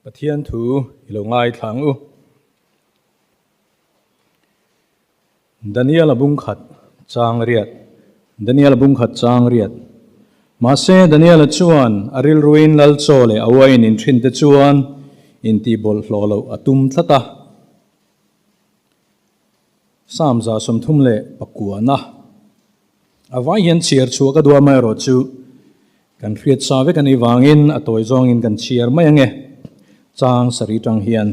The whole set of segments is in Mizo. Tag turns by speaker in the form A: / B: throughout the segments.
A: Pathian thu i lo ngaithla ang u. Daniel-a bungkhat chang riat Daniel-a bungkhat chang riat Mahse, Daniel-a chuan a rilruin lal chaw leh a uain inthinte chuan intihbawlhhlawh loh a tum tlat a. Psalm 39-na a vai hian chhiar chhuah ka duh amaherawh chu kan hriat sa vek a nih vangin a tawi zawngin kan chhiar mai ange. Chang sarih tang hian,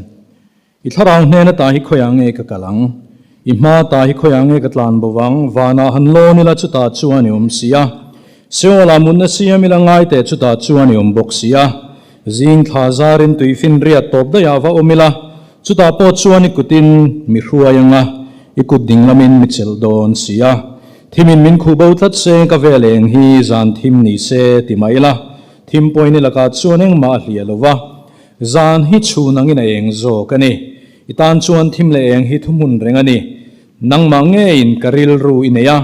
A: I thlarau hnen ata hi khawiah nge ka kal ang? I hma ta hi khawiah nge ka tlan bo vang? Vanah han lawn ila chutah chuan i awm si a. Seolah mutna siam ila ngai teh chutah chuan i awm bawk si a. Zing thla zarin tuifin riat tawp daihah va awm ila, Chutah pawh chuan i kutin mi hruai anga, i kut dinglamin mi chelh dawn si a. Thimin min khuh bo tlat se, ka vel eng hi zan thim ni se ti mah ila, thim pawhin i lakah chuan engmah a hliah lo va. Zan hi chhun angin a eng zawk a ni. I tan chuan thim leh eng hi thuhmun reng a ni. Nangmah ngeiin ka rilru i nei a,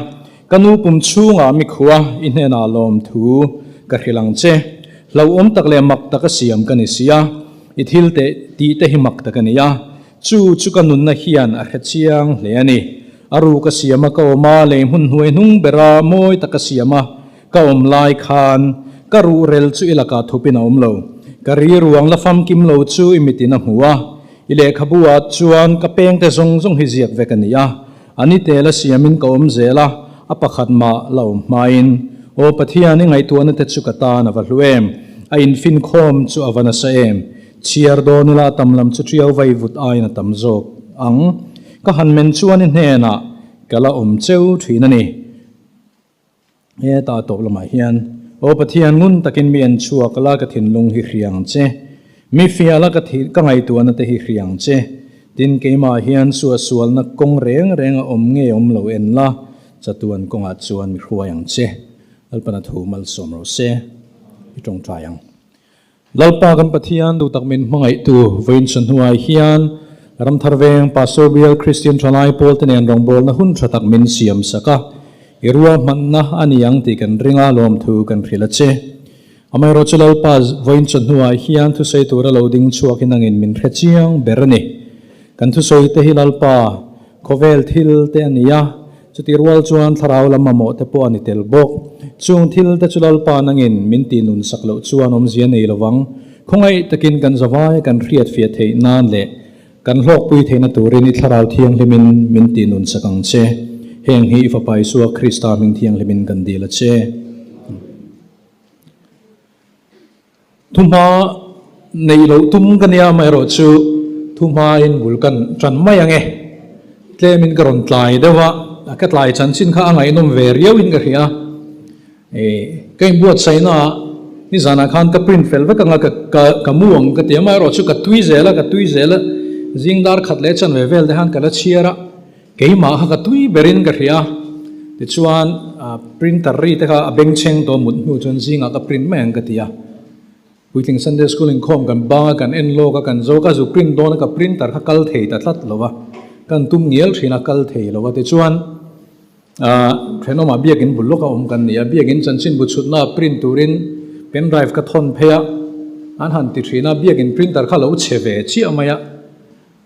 A: ka nu pum chhungah mi khuh a, i hnenah lawmthu ka hrilh ang che. Hlauhawm tak leh mak taka siam ka ni si a, i thil teh tih te hi mak tak a ni a, chu chu ka nunna hian a hre chiang hle a ni. A ru ka siam a ka awm a, lei hmun hnuai hnung bera mawi taka siam a ka awm lai khan ka ruhrel chu i lakah thupin a awm lo. Ka ri ruang la famkim lo chu i mitin a hmu a, i lehkhabu ah chuan ka pengte zawng zawng hi ziak vek a ni a, A ni tel a siamin ka awm zel a, a pakhat mah la awm hmain. Aw Pathian, i ngaihtuahna te chu ka tan a va hlu em! A infinkhawm chu a va nasa em! Chhiar dawn ila a tam lam chu ṭiau vai vut aiin a tam zawk ang. Ka han men chuan i hnenah ka la awm cheu ṭhin a ni. Heta tawp lamah hian, Aw Pathian, ngun takin mi en chhuak la, ka thinlung hi hriang che. Mi fiah la, ka ka ngaihtuahna te hi hriang che. Tin, keimah hian suahsualna kawng reng reng a awm nge awm lo en la, chatuan kawngah chuan mi hruai ang che. Lalpana thu malsawm rawh se, i tawngtai ang. Lalpa kan Pathian duhtak min hmangaihtu vawiin chawhnuai hian Ramthar Veng Pastor Bial Kristian Thalai Pawlte nen rawngbawlna hun tha tak min siam sak a, i ruahmanna a ni ang tih kan ring a, lawmthu kan hrilh a che. Amaherawh chu Lalpa vawiin chawhnuai hian thusawi tura lo ding chhuakin angin min hre chiang ber a ni. Kan thusawi te hi Lalpa khawvel thil te a ni a, Chutih rual chuan thlarau lam mamawh te pawh a ni tel bawk. Chung thil te chu Lalpa nangin min tih nun sak loh chuan awmzia nei lovang. Khawngaih takin kan zavai kan hriat fiah theih nan leh kan hlawkpui theihna turin i thlarau thianghlimin min tih nun sak ang che. Heng hi i Fapa Isua Krista hming thianghlimin kan dil a che. Thuhma neih loh tum ka nia amaherawh chu thuhmain bul kan tan mai ang e. Tlemin ka rawn tlai deuh a, ka tlai chanchin kha a ngaihnawm ve riauin ka hria. Ka inbuatsaihna ah nizanah khan ka print fel vek ang a, ka mu ang ka ti amaherawh chu ka tui zel a, ka tui zel a, zing dar khat leh chanve vel te khan ka la chhiar a. Keimah kha ka tui berin ka hria. Tichuan printer ri te kha a bengchheng tawh mut hnu chuan zingah ka print mai ang ka ti a. Puitling Sunday School inkhawm kan bang a, kan en lawk a, kan zo ka zu print dawn a, ka printer kha kal thei ta tlat lo va. Kan tum ngial thin a, kal thei lo va. Tichuan thenawmah biakin bul lawka awm kan ni a, biakin chanchinbu chhutna print turin pen drive ka thawn phei a, an han ti thin a, biakin printer kha lo chhe ve chiah mai a.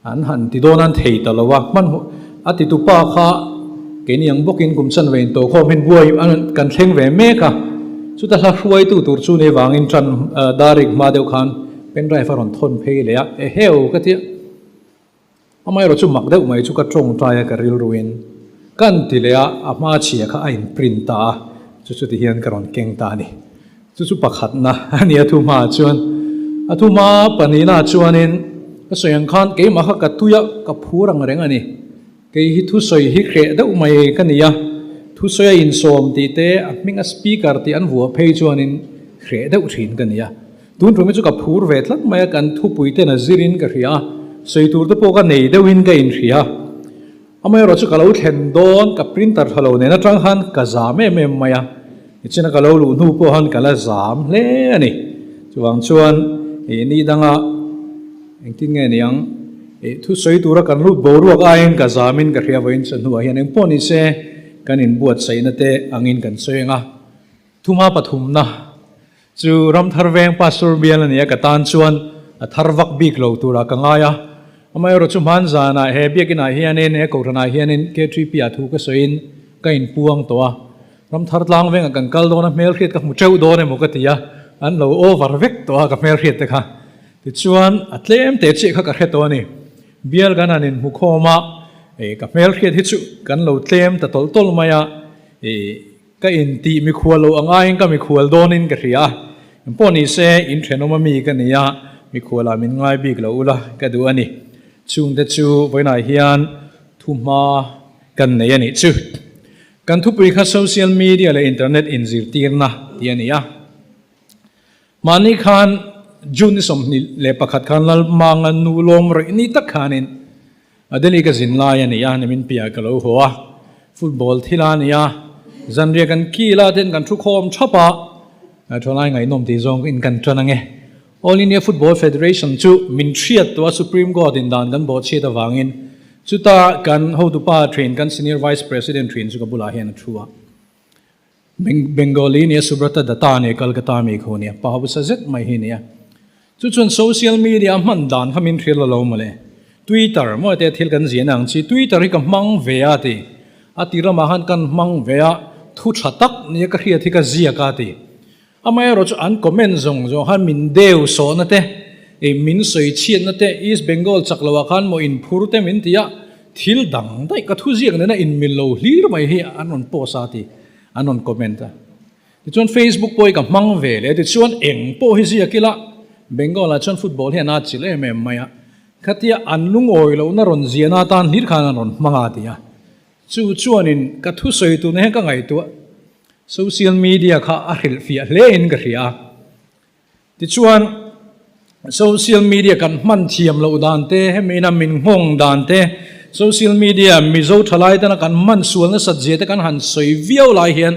A: An han ti dawn an thei ta lo a, hmanhmawh a ti tu pa kha keini ang bawkin kum chan ve in tawh khawm hian buai kan thleng ve mek a, chuta hla hruaitu tur chu ni vangin tan darik hma deuh khan pen drive a rawn thawn phei leh a, eheu ka tia amaherawh chu mak deuh mai chu ka tawngtai a ka rilruin kan ti leh a, a hma chhia kha a in print ta a, chu chu ti hian ka rawn keng ta a ni. Chu chu pakhatna a ni a thu hmaah chuan. A thu hma pahnihnaah chuanin ka sawi ang khan keimah kha ka tui a, ka phur ang reng a ni. Kei hi thusawi hi hreh deuh mai ka ni a, thusawi a insawm tih te, a hming a speaker tih an vuah phei chuanin hreh deuh thin ka ni a. Tun tum hi chu ka phur ve tlat mai a, kan thupui ten a zirin ka hria a, sawi tur te pawh ka nei deuhin ka inhria. Amaherawh chu ka lo thlen dawn, ka printer tha lo nen atang khan ka zam em em mai a, nichina ka lo luh hnu pawh khan ka la zam hle a ni. Chuvang chuan ih ni danga engtin nge niang ih thusawi tura kan lut boruak aiin ka zamin ka hria vawiin chu hnuah hian engpawh ni se kan inbuatsaihna te angin kan sawi ang a. Thuma pathumna chu Ramthar Veng Pastor bial a ni a, ka tan chuan. a thar vak bik lo turah ka ngai a. Amaherawh chu hman zanah he biakinah hianin he kohhranah hianin K3P ah thu ka sawiin ka inpuang tawh a. Ramthar tlang vengah kan kal dawn a, hmelhriat ka hmu teuh dawn emaw ka ti a, an lo over vek tawh a ka hmelhriat te kha. Tichuan a tlem teh chiah kha ka hre tawh a ni. Bial kan han inhmu khawm a, ih ka hmelhriat hi chu kan lo tlem ta tawlh tawlh mai a, ih ka intih mikhual loh ang aiin ka mikhual dawnin ka hria a. Engpawh ni se in thenawm a mi ka ni a, mikhualah min ngai bik lo ula ka duh a ni. Chungte chu vawiinah hian thuhma kan nei a nih chu. Kan thupui kha social media leh internet inzirtirna tih a ni a. Mahni khan June ni 21 khan Lalmanga nu lawm rawih ni tak khanin Delhi ka zin lai a ni a, nimin piah ka lo haw a. Football thil a ni a, zanriah kan kil a ten kan thu khawm thap a, thalai ngaihnawm tih zawng in kan tan ange. All India Football Federation chu min hriat tawh a Supreme Court in dan kan bawhchhiat avangin chuta kan hotupa thin kan Senior Vice President thin chu ka bulah hian a thu a. Bengali nia Subrata Datta nia Kolkata mi khu nia pa hausa zet mai hi nia. Chu chuan social media a hman dan kha min hrilh alo mawle. Twitter maw te thil kan ziah ang chi Twitter hi ka hmang ve a ti. A ti ramah khan kan hmang ve a thu tha tak nia ka hriat hi ka ziak a ti. Amaherawh chu an comment zawng zawng khan min deu sawhna te, ih min sawi chhiatna te, East Bengal chak loah khan maw inphur te min ti a, thil dang daih ka thuziak nena inmil lo hlir mai hi an rawn post a ti, an rawn comment a. Tichuan Facebook pawh hi ka hmang ve leh a, tichuan eng pawh hi ziak ila Bengal ah chuan football hi an atchilh em em mai a, khatia an lungawi lohna rawn ziahna atan hlir khan an rawn hmang a ti a. Chu chuanin ka thusawi tuna hian ka ngaihtuah Social media kha a hrilhfiah hle in ka hria a. Tichuan, social media kan hman thiam loh dan te, hemi ina min nghawng dan te, social media Mizo thalai tena kan hman sual nasat zia te kan han sawi viau lai hian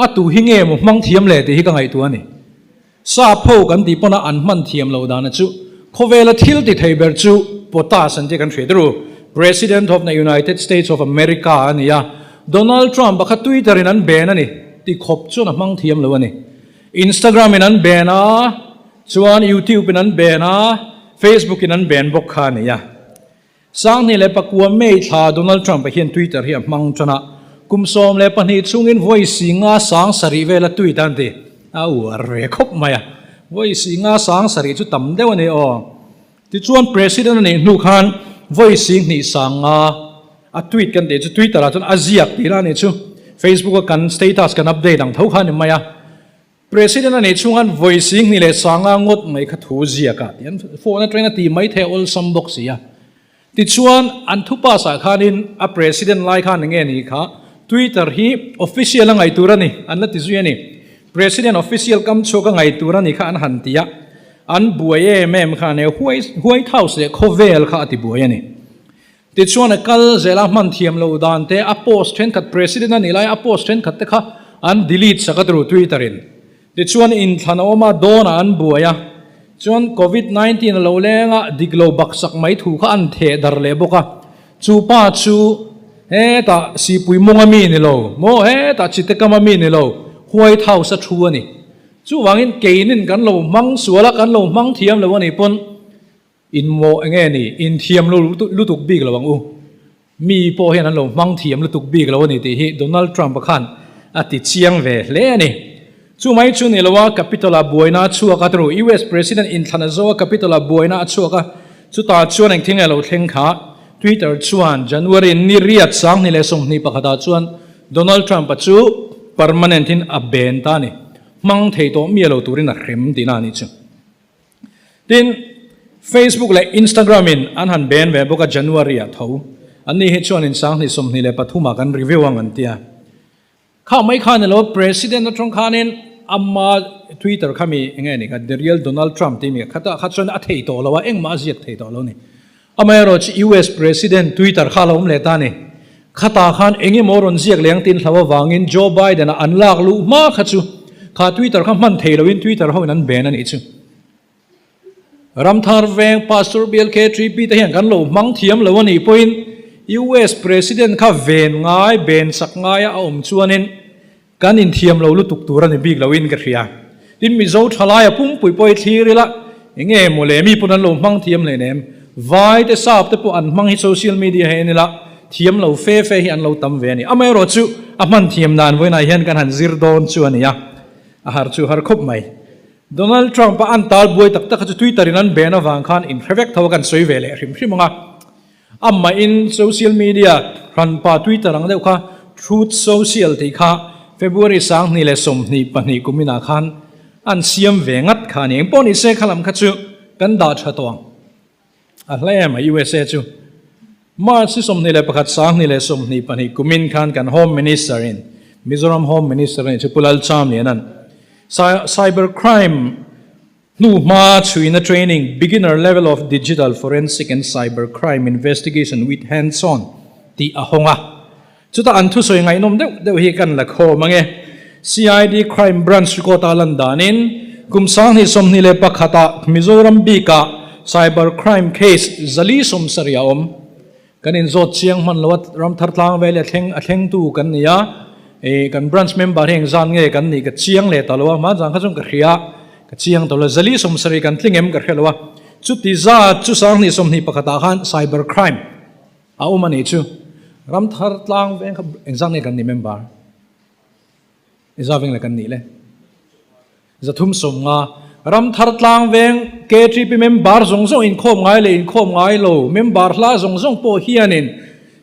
A: a tu hi nge maw hmang thiam le tih hi ka ngaihtuah a ni. Sap ho kan tih pawn a an hman thiam loh dana chu khawvela thil ti thei ber chu POTUS an tih kan hriat ru. President of the United States of America a ni a, Donald Trump a kha Twitter in an ban a ni ti khawp chuan a hmang thiam lo a ni. Instagram in an ban a, chuan YouTube in an ban a, Facebook in an ban bawk kha a ni a. 2009 May thla Donald Trump-a hian Twitter hi a hmang tan a, kum 12 chhungin vawi singa sang sarih vel a tweet a an ti. A uar ve khawp mai a, vawi singa sang sarih chu tam deuh a ni aw. Tichuan President a nih hnu khan vawi sing hnih sang nga a tweet kan tih chu Twitter ah chuan a ziak tih lah a nih chu. Facebook a kan status kan update ang tho kha a ni mai a. President a nih chhung khan vawi sing hnih leh sanga ngawt mai kha thu ziak a tih an phone atangin a ti mai thei a awlsam bawk si a. Tichuan an thu pass ah khanin a President lai khan enge ni kha Twitter hi official a ngaih tur a ni an la ti zui a ni. President official kam chhuak a ngaih tur a ni kha an han ti a. An buai em em khan he White House leh khawvel kha a ti buai a ni. Tichuan a kal zel a hman thiam lo dan te, a post thenkhat President a nih lai a post thenkhat te kha an delete sak a turu Twitter in. Tichuan inthlan a awm a, dawn ah an buai a, chuan Covid 19 a lo leng a, dik lo bak sak mai thu kha an theh dar leh bawk a. Chu pa chu hetah Sipui mawnga mi ni lo maw, hetah Chitekama mi ni lo, White House a thu a ni. Chuvangin keinin kan lo hmang sual a, kan lo hmang thiam lo a nih pawn, In maw enge ni? In thiam lo lutuk bik lo ang u. Mi pawh hian an lo hmang thiam lutuk bik lo a ni tih hi Donald Trump-a khan a ti chiang ve hle a ni. Chu mai chu ni lo a, Capitol-ah buaina a chhuak a, turu US President inthlan a zo a, Capitol-ah buaina a chhuak a, chutah chuan engthil nge lo thleng kha? Twitter chuan January ni riat 2021 ah chuan Donald Trump-a chu permanent-in a ban ta a ni. Hmang thei tawh miah lo turin a hrem tihna a nih chu. Tin, Facebook leh Instagram in an han ban ve bawk a January ah tho. An ni hi chuan in 2023 ah kan review ang an tia. Kha mai khan ilo President atang khanin ama Twitter kha mi enge ni kha The Real Donald Trump tih mi kha ta kha chuan a thei tawh lo a engmah a ziak thei tawh lo ni. Amaherawhchu US President Twitter kha a lo awm leh ta a ni. Khatah khan eng emaw rawn ziak leng tin hlau avangin Joe Biden-a an lak luh hma kha chu kha Twitter kha hman thei loin Twitter hoin an ben a nih chu. Ramthar Veng Pastor BLK3P te hian kan lo hmang thiam lo a nih pawhin US President kha ven ngai, ben sak ngaia a awm chuanin Kan inthiam lo lutuk tur a ni bik loin ka hria. Tin, Mizo thalaia pumpui pawh i thlir ila, Enge maw le mi pawn an lo hmang thiam hle nem. Vai te sap te pawh an hmang hi social media hi en ila thiam lo fe fe hi an lo tam ve a ni. Amaherawhchu a hman thiam dan vawiinah hian kan han zir dawn chu a ni a, a har chu har khawp mai. Donald Trump a an tal buai tak tak kha chu Twitter in an ben avang khan inhre vek tho a kan sawi ve leh hrim hrim ang a. Amahin social media hranpa Twitter ang deuh kha Truth Social tih kha February 2022 kuminah khan an siam ve ngat kha a ni. Engpawh ni se kha lam kha chu kan dah tha tawh ang. A hla em a USA chu. March 21 2022 kumin khan kan Home Minister in Mizoram Home Minister a nih chu Pu Lalchamliana'n Cyber Crime Hnu hma chhuina training, Beginner Level of Digital Forensic and Cyber Crime Investigation with Hands-on tih a hawng a. Chutah an thusawi ngaihnawm deuh deuh hi kan la khawm ang e. CID Crime Branch record a lan danin kum 2021 ah Mizoram bikah cyber crime case 470 a awm. Kan inzawt chiang hman lo a, Ramthar tlang vel a thleng a thlengtu kan ni a, ih kan branch member hi engzan nge kan nih ka chiang leh ta lo a, hmanzan kha chuan ka hria, ka chiang ta lo, 470 kan tling em ka hre lo a, chuti zat chu 2021 ah khan cyber crime a awm a nih chu, Ramthar tlang veng kha engzan nge kan nih member? Engzat veng le kan nih le? 350 Ramthar tlang veng KTP member zawng zawng inkhawm ngai leh inkhawm ngai lo member hla zawng zawng pawh hianin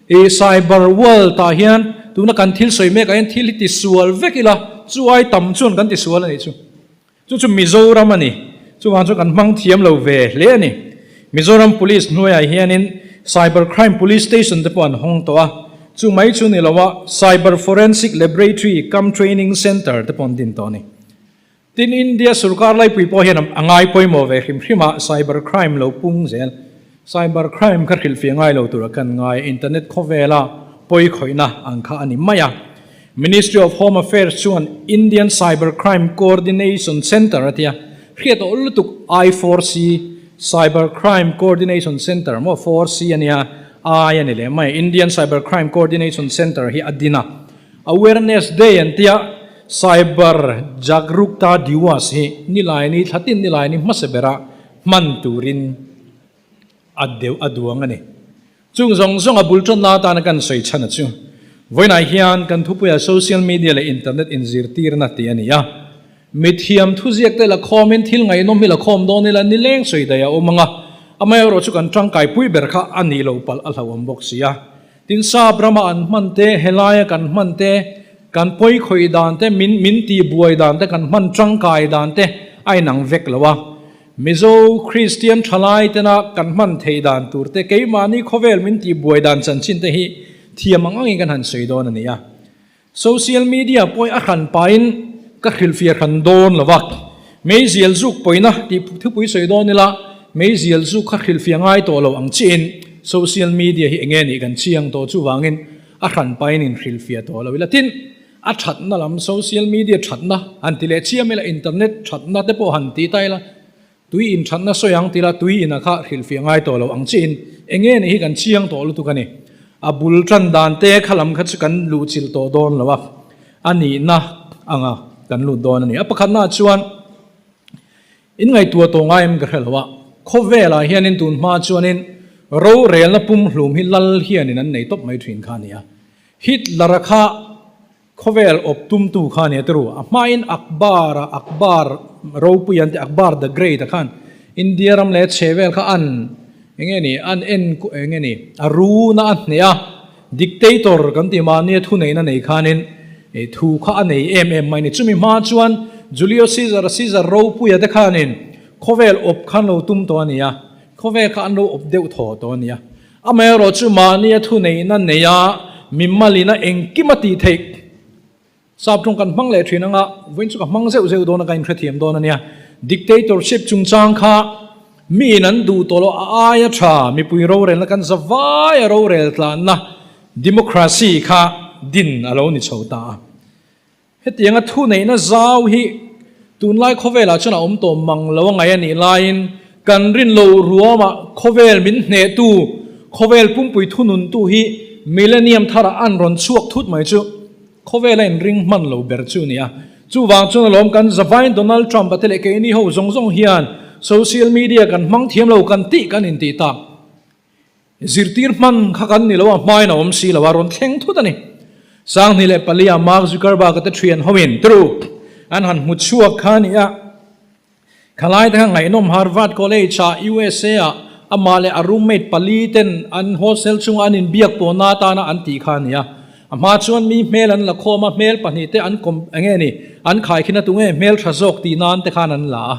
A: ih cyber world ah hian tuna kan thil sawi mek ah hian thil hi tisual vek ila chu ai tam chuan kan tisual a nih chu. Chu chu Mizoram a ni. Chuvang chu kan hmang thiam lo ve hle a ni. Mizoram Police hnuaiah hianin Cyber Crime Police Station te pawh an hawng tawh a, chu mai chu ni lo a Cyber Forensic Laboratory cum Training Centre te pawh an din tawh a ni. Tin, India sorkar laipui pawh hian a ngai pawimawh ve hrim hrim a, cyber crime lo pung zel. Cyber crime kha hrilhfiah ngai lo tura kan ngai, internet khawvela pawi khawihna ang kha a ni mai a. Ministry of Home Affairs chuan Indian Cyber Crime Coordination Centre a tia, hriat awl lutuk I4C, Cyber Crime Coordination Centre maw 4C a nia, I a ni leh mai, Indian Cyber Crime Coordination Centre hi a din a. Awareness Day an tia, Cyber Jagrukta Diwas hi Nilaini thlatin Nilaini hmasa bera hman turin a deuh a duang a ni. Chung zawng zawng a bul tawnna atana kan sawi chhan a chu vawiinah hian kan thupuia social media leh internet inzirtirna tih a ni a. Mithiam thuziak te la khawmin thil ngaihnawm hi la khawm dawn ila nileng sawi daih a awm ang a, amaherawhchu chu kan tangkaipui ber kha a nih loh palh a hlauhawm bawk si a. Tin sap rama an hman te, helaia kan hman te, kan pawi khawih dan te, min min tih buai dan te, kan hman tangkai dan te a inang vek lo a. Mizo Kristian thalai tena kan hman theih dan tur te, keimahni khawvel min tih buai dan chanchin te hi thiam ang angin kan han sawi dawn a ni a. Social media pawh a hran pahin ka hrilhfiah hran dawn lo va, meizial zuk pawina tih thupui sawi dawn ila, meizial zuk kha hrilhfiah ngai tawh lo ang chiin social media hi enge nih kan chiang tawh chuvangin a hran pahin inhrilhfiah tawh lo ila. Tin, a thatna lam social media thatna han ti leh chiam ila, internet thatna te pawh han ti ta ila, Tui in thatna sawi ang tila tui in a kha hrilhfiah ngai tawh lo ang chiin eng nge nih hi kan chiang tawh lutuk a ni. A bul tan dan te kha lam kha chu kan luh chilh tawh dawn lo a, a nihna anga kan lut dawn a ni. A pakhatnaah chuan in ngaihtuah tawh ngai em ka hre lo a, khawvelah hianin tun hma chuanin rorelna pumhlum hi lal hianin an nei tawp mai thin kha a ni a. Hitler-a kha Khawvel awp tumtu kha nia turu, a hmain Akbar a, Akbar ropui an ti, Akbar the Great a khan India ram leh chhe vel kha an enge ni, an en enge ni, a runa a hneh a, dictator kan tih mahnia thuneihna nei khanin thu kha a nei em em mai ni. Chumi hma chuan Julius Caesar, Caesar ropuia te khanin khawvel awp khan lo tum tawh a ni a, khawvel kha an lo awp deuh thaw tawh a ni a. Amaherawh chu mahnia thuneihna neia mimalina engkim a tih theih. Sap tawng kan hmang leh thin anga vawiin chu ka hmang zeuh zeuh dawn a ka inhrethiam dawn a nia. Dictatorship chungchang kha miin an duh tawh loh a aia tha mipui rorelna kan za vaia rorel tlanna democracy kha din a lo ni chho ta a. Hetianga thuneihna zau hi tunlai khawvelah chuan a awm tawh mang lo a ngaih a nih laiin kan rin lo ruamah khawvel min hnehtu, khawvel pumpui thununtu hi millennium tharah an rawn chhuak thut mai chu khawvela inring hman lo ber chu a ni a. Chuvang chuan alawm kan zavain Donald Trump-a te leh keini ho zawng zawng hian Social media kan hmang thiam lo kan tih kan intih tak. Zirtir hman kha kan ni lo a, hmain a awm si lo a, rawn thleng thut a ni. 2004 ah Mark Zuckerberg-a te thian hoin tru an han hmu chhuak kha a ni a. Khalai te kha ngaihnawm Harvard College-ah USA-ah amah leh a roommate pali ten an hostel chunga an inbiak pawhna atana an tih kha a ni a. A hma chuan mi hmel an la khawm a, hmel pahnih te an kawm enge ni, an khaikhin a tunge hmel tha zawk tih nan te khan an la a.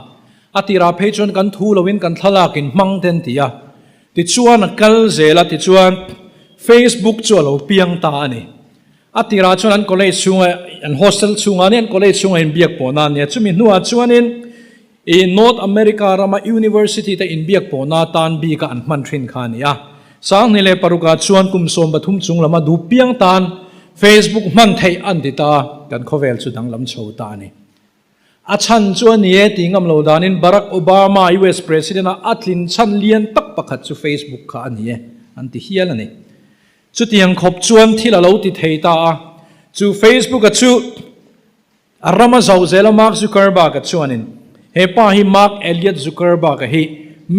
A: A tirah phei chuan kan thu loin kan thlalak in hmang te an ti a. Tichuan a kal zel a, tichuan Facebook chu a lo piang ta a ni. A tirah chuan an college chhunga, an hostel chhunga nia, an college chhunga inbiak pawhna a nia. Chumi hnuah chuanin i North America rama university te inbiak pawhna atan bika an hman thin kha a ni a. 2006 ah chuan kum 13 chung lama duh piang tan Facebook hman theih an ti ta a, kan khawvel chu danglam chho ta a ni. A chhan chu a ni e tih ngam lo danin Barack Obama US President a a tlin chhan lian tak pakhat chu Facebook kha a ni e an ti hial a ni. Chutiang khawp chuan thil a lo ti thei ta a, chu Facebook a chu a ram a zauh zel a Mark Zuckerberg a chuanin he pa hi Mark Elliot Zuckerberg a hi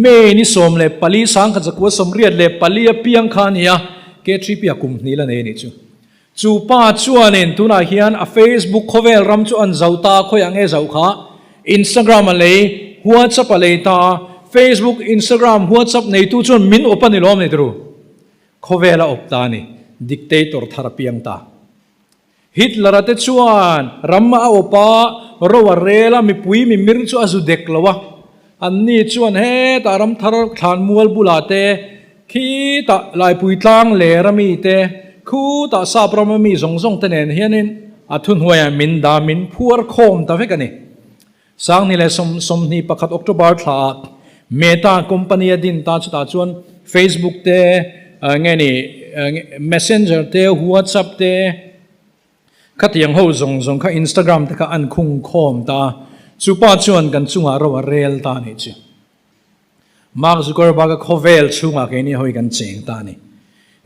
A: May ni 14 1984 a piang kha a ni a, K3P a kum hnih la nei a nih chu. Chu pa chuanin tunah hian a Facebook khawvel ram chu an zauh ta a, khawiah nge zauh kha? Instagram a lei, WhatsApp a lei ta a, Facebook, Instagram, WhatsApp neitu chuan min awp a ni lawm ni turu? Khawvel a awp ta a ni, dictator thar a piang ta. Hitler-a te chuan ram a awp a, ro a rel a, mipui mimir chu a zu dek lo a, Anni chuan hetah ramthar thlanmual bulah te, khitah Laipui tlang ler a mi te, khutah sap ram a mi zawng zawng te nen hianin a thuhnuaiah min dah min phuar khawm ta vek a ni. 2021 October thlaah Meta company a din ta chutah chuan Facebook te, nge ni Messenger te, WhatsApp te, Khatiang ho zawng zawng kha Instagram te kha an khung khawm ta a, chu pa chuan kan chungah ro a rel ta a nih chu. Mark Zuckerberg-a khawvel chhungah keini hawi kan cheng ta a ni.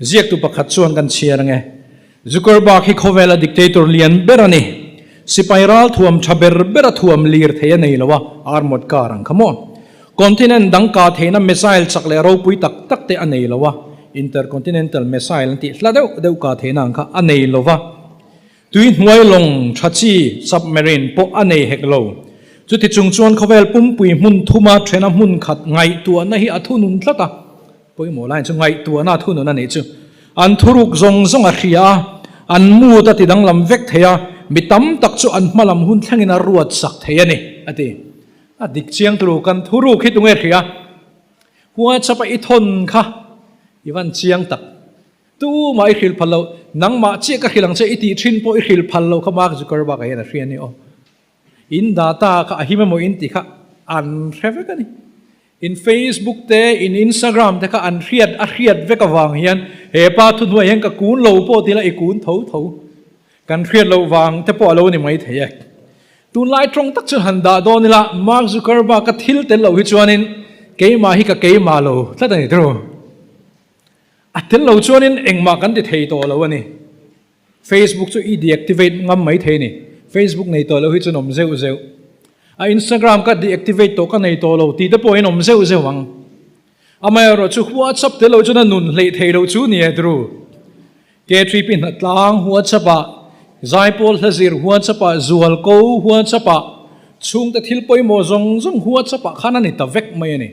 A: Ziaktu pakhat chuan kan chhiar ange, Zuckerberg hi khawvela dictator lian ber a ni. Sipai ral thuam tha ber ber a thuam lir thei a nei lo a, armored car ang kha maw? Continent dang kah theihna missile chak leh ropui tak tak te a nei lo a, intercontinental missile an tih hla deuh deuh kah theihna ang kha a nei lo va, tui hnuai lawng tha chi, submarine, pawh a nei hek lo. Chuti chung chuan khawvel pumpui hmun thuma thena hmun khat ngaihtuahna hi a thunun tlat a, pawimawh lai chu ngaihtuahna a thunun a nih chu. An thuruk zawng zawng a hria a, an mood a ti danglam vek thei a, mi tam tak chu an hmalam hun thlengin a ruat sak thei a ni, a ti. A dik chiang turu kan thuruk hi tunge hria? WhatsApp a i thawn kha i van chiang tak. Tumah i hrilh phal lo, nangmah chiah ka hrilh ang che i tih thin pawh i hrilh phal lo kha Mark Zuckerberg a hian a hria a ni aw. In data kha a him emaw in tih kha an hre vek a ni. In Facebook te, in Instagram te kha an hriat a hriat vek avang hian he pa thuhnuai hian ka kun lo pawh tila i kun tho tho. Kan hriat loh vang te pawh a lo ni mai thei e. Tunlai tawng tak chu han dah dawn ila, Mark Zuckerberg ka thil tel loh hi chuanin keimah hi ka keimah lo tlat a ni tiraw? A tel lo chuanin engmah kan ti thei tawh lo a ni. Facebook chu i deactivate ngam mai thei a ni. Facebook nei tawh loh hi chuan awm zeuh zeuh. A Instagram ka deactivate tawh ka nei tawh lo tih te pawhin awm zeuh zeuh ang. Amaherawh chu WhatsApp tel lo chuan a nun hleih thei loh chu ni e tiraw? K3P hnatlang WhatsApp-ah, Zaipawl hlazir WhatsApp-ah, Zualko WhatsApp-ah, chhungte thil pawimawh zawng zawng WhatsApp-ah khan a ni ta vek mai a ni.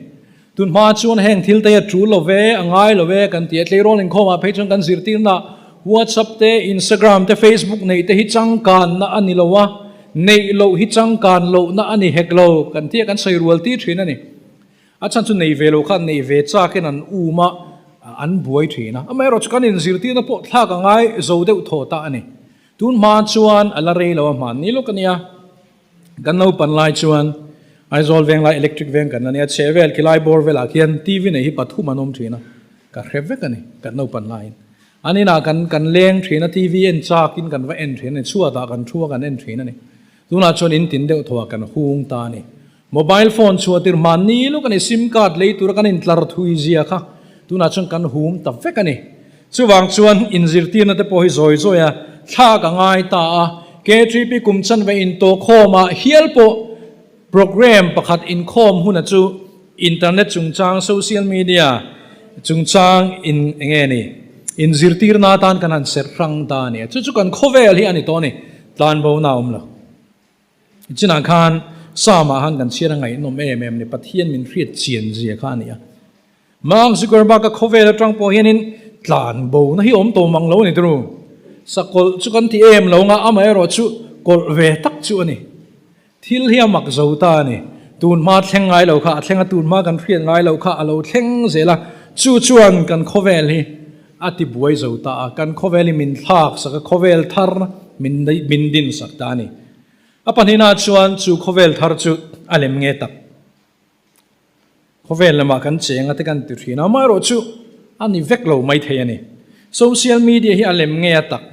A: Tun hma chuan heng thil te hi a tul lo ve, a ngai lo ve kan ti a, tleirawl inkhawmah phei chuan kan zirtirna WhatsApp te, Instagram te, Facebook neih te hi changkanna a ni lo a, neih loh hi changkan lohna a ni hek lo kan ti a, kan sawi rual tir thin a ni. A chhan chu nei ve lo khan nei ve chakin an um a, an buai thin a. Amaherawh chu kan inzirtirna pawh thlak a ngai zo deuh thaw ta a ni. Tun hma chuan a la rei lo a hman ni lawk a nia. Kan naupan lai chuan Aizawl veng lai electric veng kan la nia, chhe vel khilai bawr velah khian TV nei hi pathum an awm thin a, ka hre vek a ni kan naupan laiin. An inah kan kan leng thin a, TV en chakin kan va en thin a ni, chhuatah kan thu a kan en thin a ni. Tunah chuan in tin deuh thawah kan hung ta a ni. Mobile phone chhuah tir hmanni lawk a ni, sim card lei tura kan intlar thui zia kha tunah chuan kan hum ta vek a ni. Chuvang chuan inzirtirna te pawh hi zawi zawi a thlak a ngai ta a, KTP kum chanve intawhkhawmah hial pawh. Programme pakhat inkhawm huna chu internet chungchang, social media chungchang in enge ni inzirtirna atan kan han serh hrang ta a ni a. Chu chu kan khawvel hi a ni tawh a ni, tlanbo na a awm lo. Chinah khan Psalm-ah khan kan chhiar a ngaihnawm em em a ni, Pathian min hriat chian zia kha a ni a. Mark Zuckerberg-a khawvel atang pawh hianin tlan bo na hi awm tawh mang lo a ni turu. Sakawlh chu kan ti em lo nga, amaherawh chu kawlh ve tak chu a ni. Thil hi a mak zo ta a ni. Tun hma thleng ngai lo kha a thleng a, tun hma kan hriat ngai lo kha a lo thleng zel a. Chu chuan kan khawvel hi a ti buai zo ta a, kan khawvel hi min thlak sak a, khawvel thar min min din sak ta a ni. A pahnihna chuan chu khawvel thar chu a lem nge tak. Khawvel lamah kan cheng a te kan ti thin a, amaherawh chu a ni vek lo mai thei a ni. Social media hi a lem nge a tak?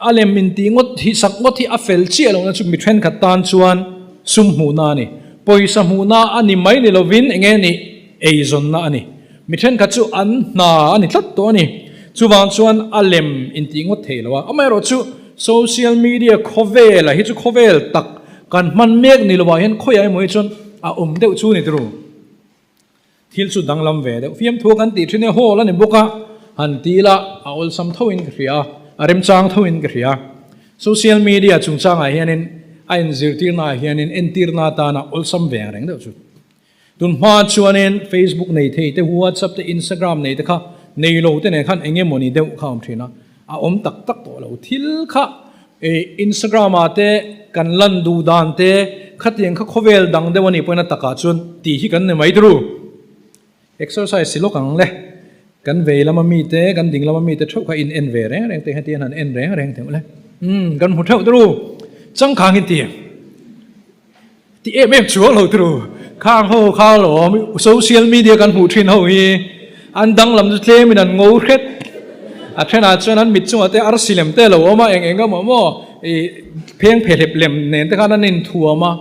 A: A lem intih ngawt hi, sak ngawt hi a fel chiah lohna chu mi thenkhat tan chuan sum hmuhna a ni. Pawisa hmuhna a ni mai ni lovin eng nge nih eizawnna a ni. Mi thenkhat chu an hna a ni tlat tawh a ni. Chuvang chuan a lem intih ngawt thei lo a, amaherawh chu social media khawvela hi chu khawvel tak Kan hman mek ni lovah hian khawiah emaw hi chuan a awm deuh chu ni turu. Thil chu danglam ve deuh. Fiamthu kan tih thin e hawl a ni bawk a, han ti ila a awlsam thoin ka hria a, a remchang thoin ka hria. Social media chungchangah hianin a inzirtirnaah hianin entirna atana awlsam ve ang reng deuh chu. Tun hma chuanin Facebook nei thei te, WhatsApp te, Instagram nei te kha nei lo te nen khan eng emawni deuh kha a awm thin a, a awm tak tak tawh lo. Thil kha Instagram ah te kan lan duh dan te khatiang kha khawvel dang deuh a nih pawhin a takah chuan tih hi kan ni mai turu. Exercise si lawk ang le. Kan vei lama mite, kan ding lama mite theuh kha in en ve reng reng te heti hian han en reng reng theuh le. Umm kan hmu theuh turu. Changkang in ti. Ti em em chuang lo turu. Khang ho kha lawm social media kan hmuh thin ho hi an danglam chu tlemin an ngo hret. A thenah chuan an mit chungah te arsi lem te a lo awm a, eng eng emaw maw ih pheng phehlep lem nen te khan an inthuam a.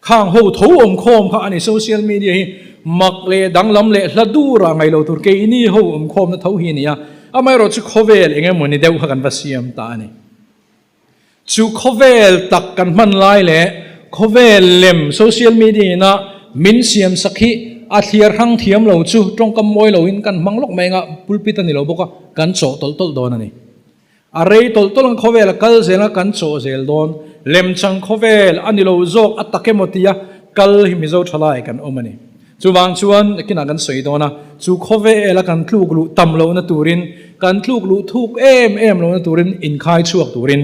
A: Khang ho tho awm khawm kha a ni social media hi mak leh danglam leh hla dur ah ngaih lo tur keini ho awm khawmna tho hi a ni a. Amaherawh chu khawvel eng emaw ni deuh kha kan va siam ta a ni. Chu khawvel tak kan hman lai leh khawvel lem social media ina min siam sak hi a thliar hrang thiam lo chu tawngkam mawi loin kan hmang lawk mai anga pulpit a ni lo bawk a, kan chawh tawlh tawlh dawn a ni. A rei tawlh tawlh ang khawvel a kal zel a kan chawh zel dawn. Lemchang khawvel a ni lo zawk a tak emaw tia kal hi Mizo thalai kan awm a ni. Chuvang chuan kinah kan sawi dawn a, chu khawvela kan tluk luh tam lohna turin, kan tluk luh thuk em em lohna turin inkhai chhuak turin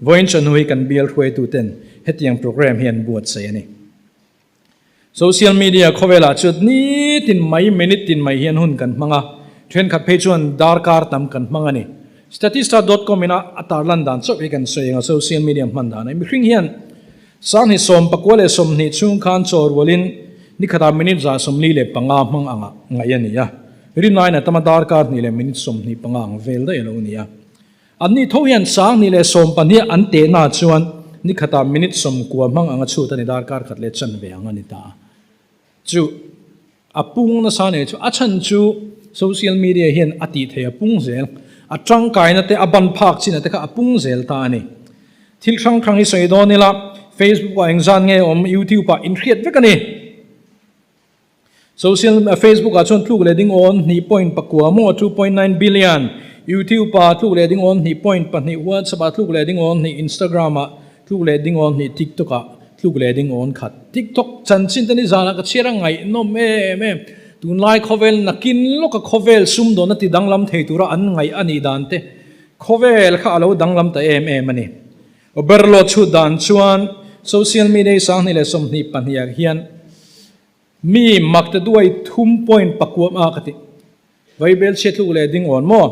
A: vawiin chawhnu hi kan bial hruaituten hetiang programme hi an buatsaih a ni. Social media khawvelah chuan nitin mai, minute tin mai hian hun kan hmang a, thenkhat phei chuan darkar tam kan hmang a ni. Statista dot com ina a tarlan dan chauh hi kan sawi ang a, social media hman dan a ni. Mihring hian Sanghnih 29 chhung khan chaw rualin nikhatah minute 145 hmang anga ngaih a ni a, rinaiin a tama darkar hnih leh minute 25 ang vel daih a lo ni a. Anni tho hian sanghnih leh sawmpahnih an tehna chuan nikhatah minute 90 hmang anga chhut a ni darkar khat leh chanve ang a ni ta a. Chu a pung nasa nei chu a chhan chu social media hian a tih theih a pung zel, a tangkaina te a ban phak chin a te kha a pung zel ta a ni. Thil hrang hrang hi sawi dawn ila Facebook ah engzat nge awm, YouTube ah inhriat vek a ni. Social Facebook ah chuan tluk leh ding awn hnih point pakua maw, 2.9 billion, YouTube ah tluk leh ding awn hnih point pahnih, WhatsApp ah tluk leh ding awn hnih, Instagram ah Tluk leh ding awn hnih TikTok ah tluk leh ding awn khat. TikTok chanchin te ni zanah ka chhiar a ngaihnawm em em. Tunlai khawvel nakin lawka khawvel sumdawnna ti danglam thei tura an ngaih a nih dan te khawvel kha a lo danglam ta em em a ni. Oberlo chhut dan chuan social media hi 2022 ah hian Mi mak te duai thum point pakua a ka ti. Vaibel chhia tluk leh ding awn maw?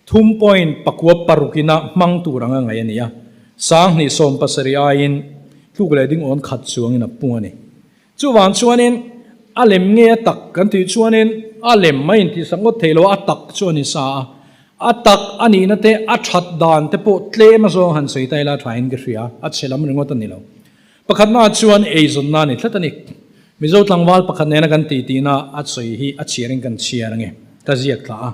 A: Thum point pakua paruk ina hmang tur anga ngaih a ni a. 2017 aiin tluk leh ding awn khat chuangin a pung a ni. Chuvang chuanin a lem nge a tak kan tih chuanin a lem mai intihsak ngawt thei lo a, a tak chu a ni sa a. A tak a nihna te a that dan te pawh tlem azawng han sawi ta ila thain ka hria, a chhe lam ringawt a ni lo. Pakhatna chuan eizawnna a ni tlat a ni. Mizo tlangval pakhat nena kan tihtina a sawi hi a chhiarin kan chhiar ange, ka ziak thla a.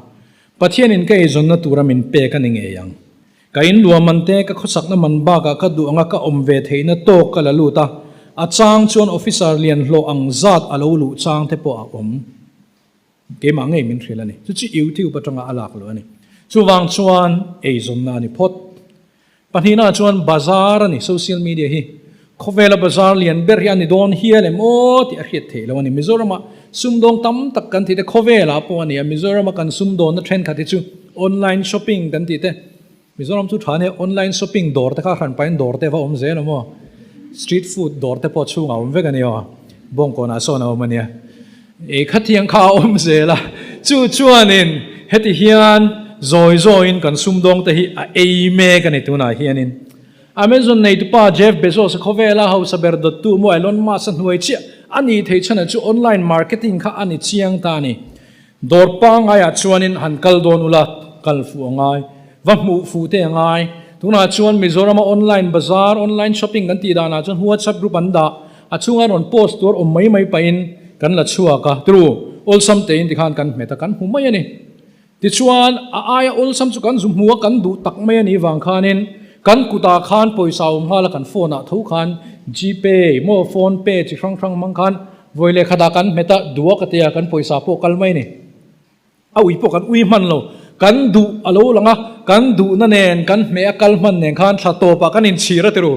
A: Pathianin ka eizawnna tura min pek a ni ngei ang. Ka in luah man te, ka khawsakna man bakah ka duh anga ka awm ve theihna tawk ka la lut a, a chang chuan officer lian hlawh ang zat a lo luh chang te pawh a awm. Keimah ngei min hrilh a ni. Chu chu YouTube atanga a lak loh a ni. Chuvang chuan eizawnna a ni phawt. Pahnihnaah chuan bazar a ni, social media hi khawvela bazar lian ber hi a ni dawn hial em aw tih a hriat theih loh a ni. Mizorama sumdawng tam tak kan tih te khawvelah pawh a ni a, Mizorama kan sumdawnna thenkhat hi chu online shopping kan tih te, Mizoram chu tha nia online shopping dawr te kha hran pahin dawr te va awm zel a maw, street food dawr te pawh chhungah a awm vek a ni aw, Bawngkawnah sawn a awm a nia. Ei khatiang kha a awm zel a, chu chuanin heti hian zawi zawiin kan sumdawng te hi a ei mek a ni tunah hianin. Amazon neitupa Jeff Bezos a khawvela hausa ber dawttu maw Elon Musk a hnuai chiah a nih theih chhanah chu online marketing kha a ni chiang ta a ni. Dawr pangaiah chuanin han kal dawn ula, kal fuh a ngai, va hmuh fuh te a ngai. Tunah chuan Mizorama online bazar, online shopping kan tih danah chuan WhatsApp group an dah, a chhunga rawn post tur awm mai mai pahin kan la chhuak a, tru, awlsam tein tikhan kan hmet a, kan hmu mai a ni. Tichuan, a aia awlsam chu kan zu hmu a, kan duh tak mai a nih vang khanin kan kutah khan pawisa awm nghal a, kan phone ah tho khan Gpay maw phone pay chi hrang hrang hmang khan Vawi leh khatah kan hmet a, duh a ka ti a, kan pawisa pawh kal mai a ni. A ui pawh kan ui hman lo. Kan duh a lo lang a, kan duhna nen kan hmeh a kal hman nen khan thla tawpah kan inchhir a ti ru.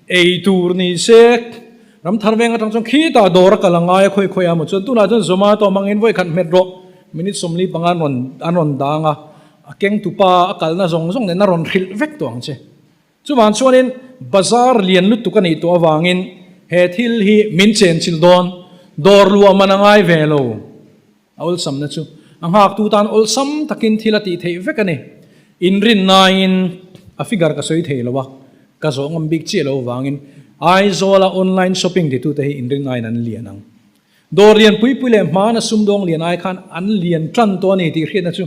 A: Ei tur ni se, ram thar veng atang chuan khitah dawr a kal a ngai a, khawi khawi a maw chuan tunah chuan Zomato hmangin vawi khat hmet rawh, minute 45 an rawn an rawn dang a, a kengtupa a kalna zawng zawng nen a rawn hrilh vek tawh ang che. Chuvang chuanin bazar lian lutuk a nih tawh avangin he thil hi min chenchilh dawn, dawr luah man a ngai ve lo. A awlsamna chu a nghaktu tan awlsam takin thil a tih theih vek a ni. Inrinnaiin a figure ka sawi thei lo a, ka zawh ngam bik chiah lo avangin Aizawla online shopping titute hi inrinnaiin an lian ang. Dawr lian pui pui leh hmana sumdawng lian ai khan an lian tan tawh a ni tih hriatna chu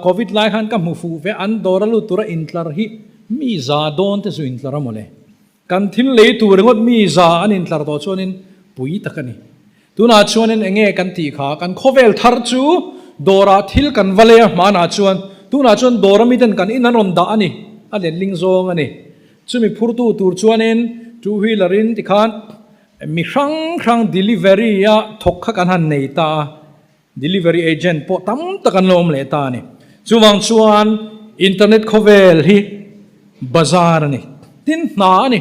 A: Covid lai khan ka hmu fuh ve, an dawr a lut tura intlar hi mi za dawn te chu intlar a mawle. Kan thil lei tur ringawt mi za an intlar tawh chuanin pui tak a ni. Tunah chuanin eng nge kan tih kha, kan khawvel thar chu dawrah thil kan va lei a hmanah chuan tunah chuan dawr ami ten kan in an rawn dah a ni, a letling zawng a ni. Chumi phurtu tur chuanin two wheeler in tikhan Mi hrang hrang delivery a thawk kha kan han nei ta a, delivery agent pawh tam tak an lo awm leh ta a ni. Chuvang chuan internet khawvel hi bazar a ni, tin hna a ni.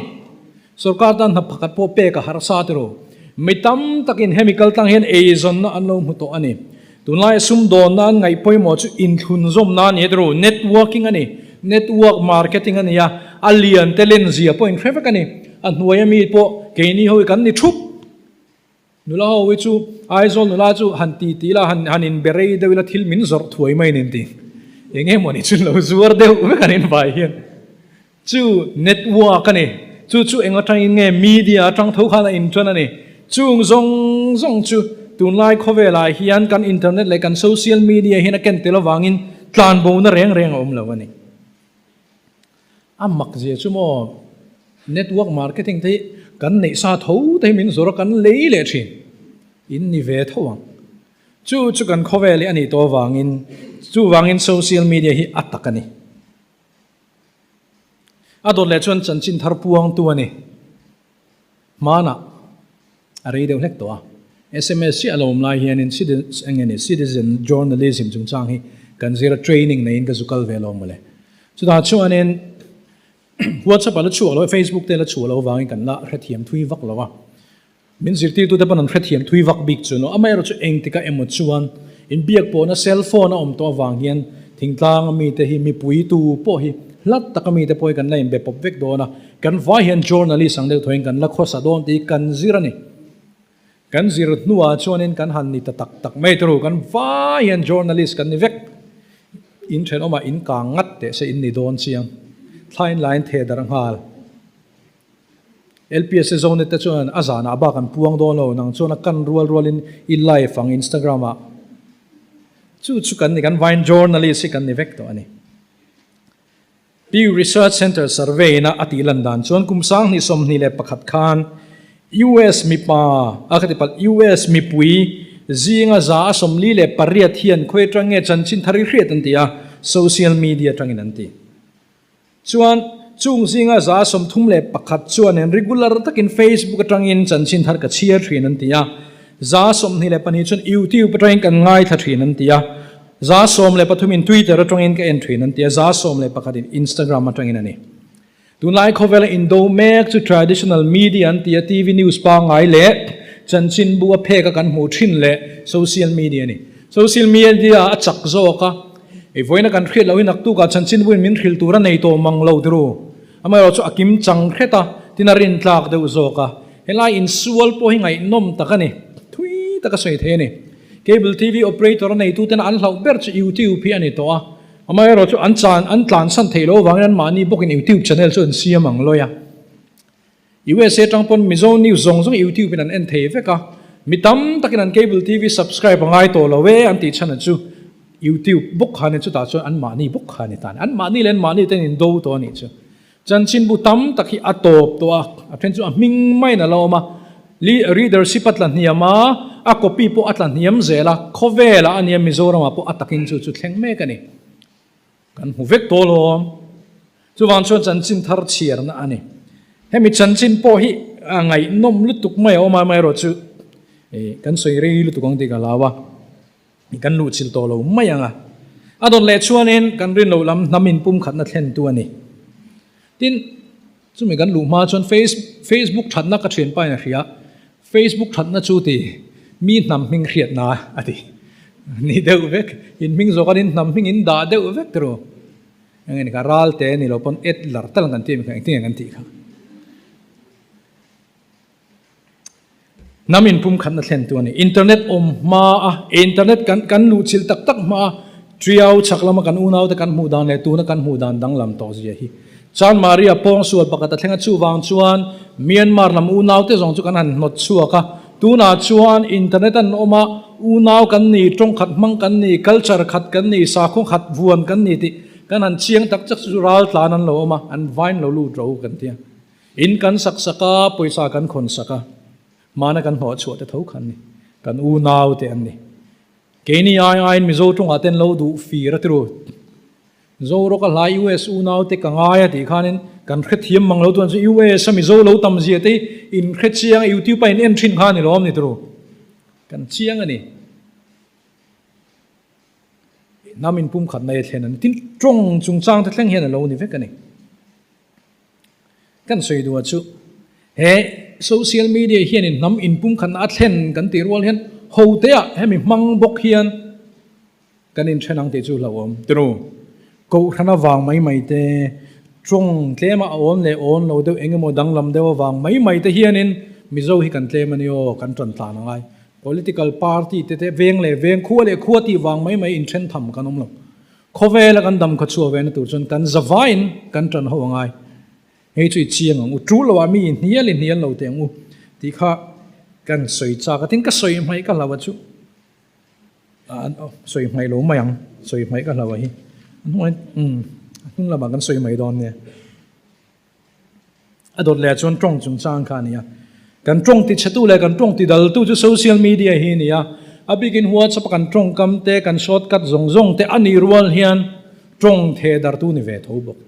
A: Sorkar tan hna pakhat pawh pek a harsa tiraw. Mi tam takin hemi kaltlang hian eizawnna an lo hmu tawh a ni. Tunlaia sumdawnna an ngaih pawimawh chu inthlunzawmna a ni tiraw, networking a ni, network marketing a ni a, a lian te lenzia pawh inhre vek a ni. A hnuaia mi pawh keini ho hi kan ni thup. Nula ho hi chu Aizawl nula chu han ti ti ila, han han inbe rei deuh ila thil min zawrh thuai mai nen ti. Eng nge mawni chu lo zuar deuh vek an invai hian. Chu network a ni. Chu chu eng atangin nge media atang tho khan a inṭan a ni. Chung zawng zawng chu tunlai khawvelah hian kan internet leh kan social media hian a ken tel avangin tlanbona reng reng a awm lo a ni. A mak zia chu maw network marketing te hi kan neih sa tho te hi min zawrh a kan lei leh thin. In ni ve tho ang. Chu chu kan khawvel hi a nih tawh avangin chuvangin social media hi a tak a ni. A dawt leh chuan chanchin thar puangtu a ni. Hmanah a rei deuh hlek tawh a. Sms chiah a lo awm lai hianin eng nge ni citizen journalism chungchang hi kan zir a, training neiin ka zu kal ve lo mawle. Chutah chuanin WhatsApp a la chhuak lo a, Facebook te a la chhuah loh avangin kan la hrethiam thui vak lo a. Min zirtirtute pawn an hrethiam thui vak bik chu no. Amaherawh chu engtikah emaw chuan inbiak pawhna cell phone a awm tawh avang hian thingtlang a mite hi mipui tu pawh hi hlat taka mite pawh hi kan la inbe pawp vek dawn a, kan vai hian journalist ang deuh thawhin kan la khawsa dawn tih hi kan zir a ni. Kan zir hnuah chuanin kan han ni ta tak tak mai turu kan vai hian journalist kan ni vek. In thenawmah in kang ngat teh se in ni dawn chiang. Thlain lain theh darh nghal. LPS Zonet te chuan a zanah bak an puang dawn lo, nang chuan a kan rual rualin i live ang Instagram ah. Chu chu kan ni, kan vain journalist hi kan ni vek tawh a ni. Pew Research Center survey in a a tih lan dan chuan kum 2021 khan US mipa, a ka ti palh, US mipui zinga 48% hian khawi atang nge chanchin thar i hriat an ti a. Social media atangin an ti. Chuan, chung zinga 31% chuanin regular takin Facebook atangin chanchin thar ka chhiar thin an ti a, 22% chuan YouTube atangin kan ngaithla thin an ti a, 13% in Twitter atangin ka en thin an ti a, 11% in Instagram atangin a ni. Tunlai khawvela indo mek chu traditional media an ti a, TV news pangngai leh chanchinbu a phek a kan hmuh thin leh social media a ni. Social media a chak zawk a, ei vawiina kan hriat loh hi naktukah chanchinbu in min hrilh tur a nei tawh mang lo tiru. Amaherawh chu a kim chang hret a, tin a rintlak deuh zawk a. Helai insual pawh hi ngaihnawm tak a ni, thui taka sawi thei a ni. Cable TV operator a neituten an hlauh ber chu YouTube hi a ni tawh a. Amaherawh chu an chan an tlansan theih loh avangin anmahni bawkin YouTube channel chu an siam ang lawi a. USA atang pawn Mizo news zawng zawng YouTube in an en thei vek a, mi tam takin an cable TV subscribe a ngai tawh lo e an tih chhan chu YouTube bawk kha a ni, chutah chuan anmahni bawk kha a ni ta a ni. Anmahni leh anmahni ten indo tawh a nih chu. Chanchinbu tam tak hi a tawp tawh a, a then chu a hming maiin a la awm a, readership a tla hniam a, a copy pawh a tla hniam zel a, khawvelah a nia Mizoramah pawh a takin chu chu thleng mek a ni. Kan hmu vek tawh alawm. Chuvang chuan chanchin thar chhiarna a ni. Hemi chanchin pawh hi a ngaihnawm lutuk mai a awm a, amaherawhchu kan sawi rei lutuk ang tih ka hlau a. Kan luhchilh tawh lo mai ang a. A dawt leh chuanin kan rin loh lam hnam inpumkhatna thlentu a ni. Tin, chumi kan luh hma chuan Facebook thatna ka thianpa in a hria. Facebook thatna chu ti mi hnam hming hriatna a ti. Ni deuh vek, in hming zawh khan in hnam hming in dah deuh vek tiraw. Eng nge ni kha, Ralte ni lo pawn Edler tal kan ti em kha, engtin nge kan tih kha. Hnam inpumkhatna thlentu a ni. Internet awm hma a, internet kan kan luhchilh tak tak hma a, Triau chhak lama kan unaute kan hmuh dan leh tuna kan hmuh dan danglam tawh zia hi. Chanmari a pawngsual pakhat a thleng a, chuvang chuan Myanmar lam unaute zawng chu kan han hnawt chhuak a. Tunah chuan internet an awm a, unau kan ni, tawng khat hmang kan ni, culture khat kan ni, sakhaw khat vuan kan ni tih kan han chiang tak tak chu raltlan an lo awm a, an vain lo lut ro kan ti a. In kan sak sak a, pawisa kan khawn sak a, hmana kan hnawh chhuah te tho kha an ni. Kan unau te an ni. Keini ai aiin Mizo tawngah te an lo duh fir a tiru. Zorawk a hlai US unau te ka ngai a tih khanin kan hrethiam mang lo tuan chu US a Mizo lo tam zia te hi in hrechiang a, YouTube a in en thin kha a ni lo awm ni tiru. Kan chiang a ni. Hnam inpumkhatna hi a thlen a ni. Tin, tawng chungchang te thleng hian a lo ni vek a ni. Kan sawi duh chu he social media hianin hnam inpumkhatna a thlen kan tih rual hian hoteah hemi hmang bawk hian kan inthen ang tih chu hlauhawm tinu. Kohhran avang mai mai te, tawng tlema a awn leh awn lo deuh eng emaw danglam deuh avang mai mai te hianin Mizo hi kan tlem a ni aw, kan tan tlan a ngai. Political party te te veng leh veng, khua leh khua tih vang mai mai inthen tham kan awm lo. Khawvela kan dam kha chhuah ve na tur chuan kan zavaiin kan tan ho a ngai. Hei chu i chiang ang u, tul loah mi i hnial i hnial lo teh ang u tih kha kan sawi chak a, tin ka sawi hmaih ka hlau a chu sawi hmaih lo mai ang, sawi hmaih ka hlau a hi a hnung lamah kan sawi mai dawn nia. A dawt leh ah chuan tawng chungchang kha a ni a. Kan tawng tichhetu leh kan tawng tidaltu chu social media hi a ni a. A bikin WhatsApp a kan tawngkam te, kan shortcut zawng zawng te a nih rual hian tawng theh dartu ni ve tho bawk.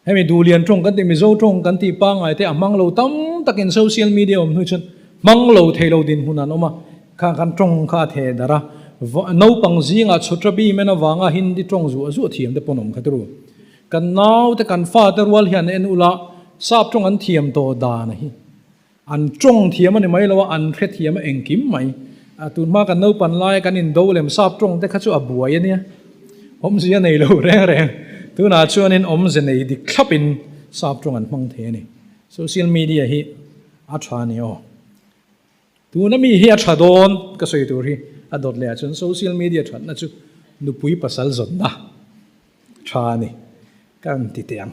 A: Hemi Duhlian tawng kan tih, Mizo tawng kan tih pangngai te a hmang lo tam takin social media awm hnu chuan hmang lo thei lo dinhmun an awm a. Kha kan tawng kha a theh darh a. Naupang zingah chhutrabi men avanga Hindi tawng zuah zuah thiam te pawn awm kha turu. Kan naute kan fate rual hian en ula sap tawng an thiam tawh dan a hi. An tawng thiam a ni mai lo a, an hrethiam a engkim mai. A tunhma kan naupan laia kan indo lem sap tawng te kha chu a buai a nia. Awmzia nei lo reng reng. Tunah chuanin awmze nei dik thlapin sap tawng an hmang thei a ni. Social media hi a tha a ni aw. Tuna mi hi a tha dawn ka sawi tur hi a dawt leh ah chuan social media thatna chu nupui pasal zawnna tha a ni ka rawn ti teh ang.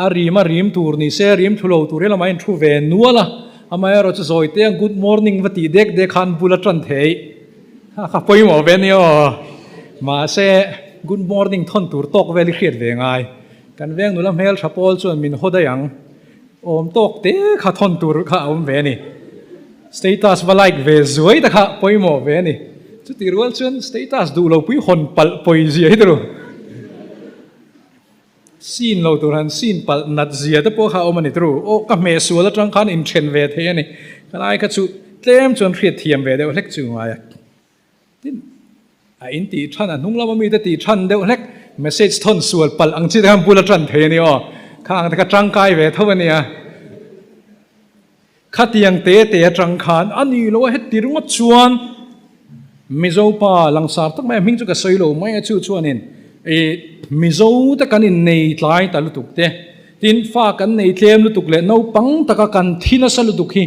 A: A rim a rim tur ni se rim thu lo tur hi lamah in thu ve nual a, amaherawh chu zawi te ang good morning va tih dek dek khan bul a tan thei a kha pawimawh ve nia aw. Mahse good morning thawn tur tawk vel i hriat ve ngai. Kan veng nula hmeltha pawl chuan min haw daih ang. Awm tawk te kha thawn tur kha a awm ve a ni. Status va like ve zuai te kha pawimawh ve a ni. Chuti rual chuan status duh lo pui hawn palh pawi zia hi turu. Sin lo tur han sin palh nat zia te pawh kha a awm a ni turu. Aw ka hmeh sual atang khan inthen ve thei a ni. Ka lai kha chu tlem chuan hriat thiam ve deuh hlek chu ngai a. Tin, a in tih than, a hnung lama mite tih than deuh hlek message thawn sual palh ang chi te khan bul a tan thei a ni aw. Kha ang te kha tangkai ve tho a nia. Khatiang te te atang khan a ni lo a, heti ringawt chuan Mizo pa langsar tak mai a, hming chu ka sawi lo mai a, chu chuanin i Mizo te kan innei tlai ta lutuk te, tin fa kan nei tlem lutuk leh naupang taka kan thi nasa lutuk hi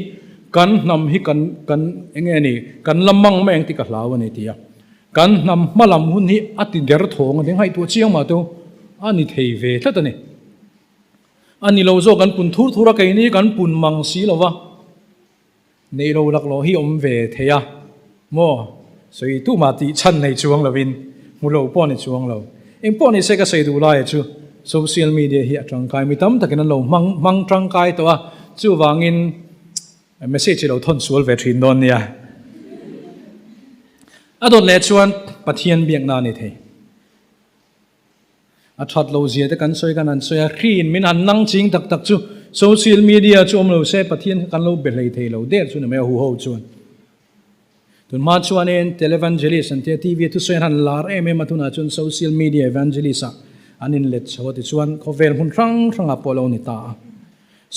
A: kan hnam hi kan kan eng nge ni kan la mang mai ang tih ka hlau a ni ti a, kan hnam hma lam hun hi a ti der thawng a ni, ngaihtuah chiang mah teu a ni thei ve tlat a ni. A ni lo zawk kan pun thur thur a, keini kan pun mang si lo va, neih lo laklawh hi awm ve thei a maw? Sawi tumah tih chhan nei chuang lovin hmu lo pawh ni chuang lo. Eng pawh ni se ka sawi duh laia chu social media hi a tangkai mi tam takin an lo hmang hmang tangkai tawh a, chuvangin message hi lo thawn sual ve thin dawn nia. A dawt leh chuan Pathian biakna a ni thei. A that lo zia te kan sawi kan han sawi a, hriin min han nang ching tak tak chu social media chu awm lo se Pathian kha kan lo be hlei thei lo der chu ni mai a huho chuan. Tun hma chuanin televangelist an tia TV a thusawi an han lar em em a tunah chuan social media evangelist ah an inlet chho a tichuan khawvel hmun hrang hrangah pawh a lo ni ta a.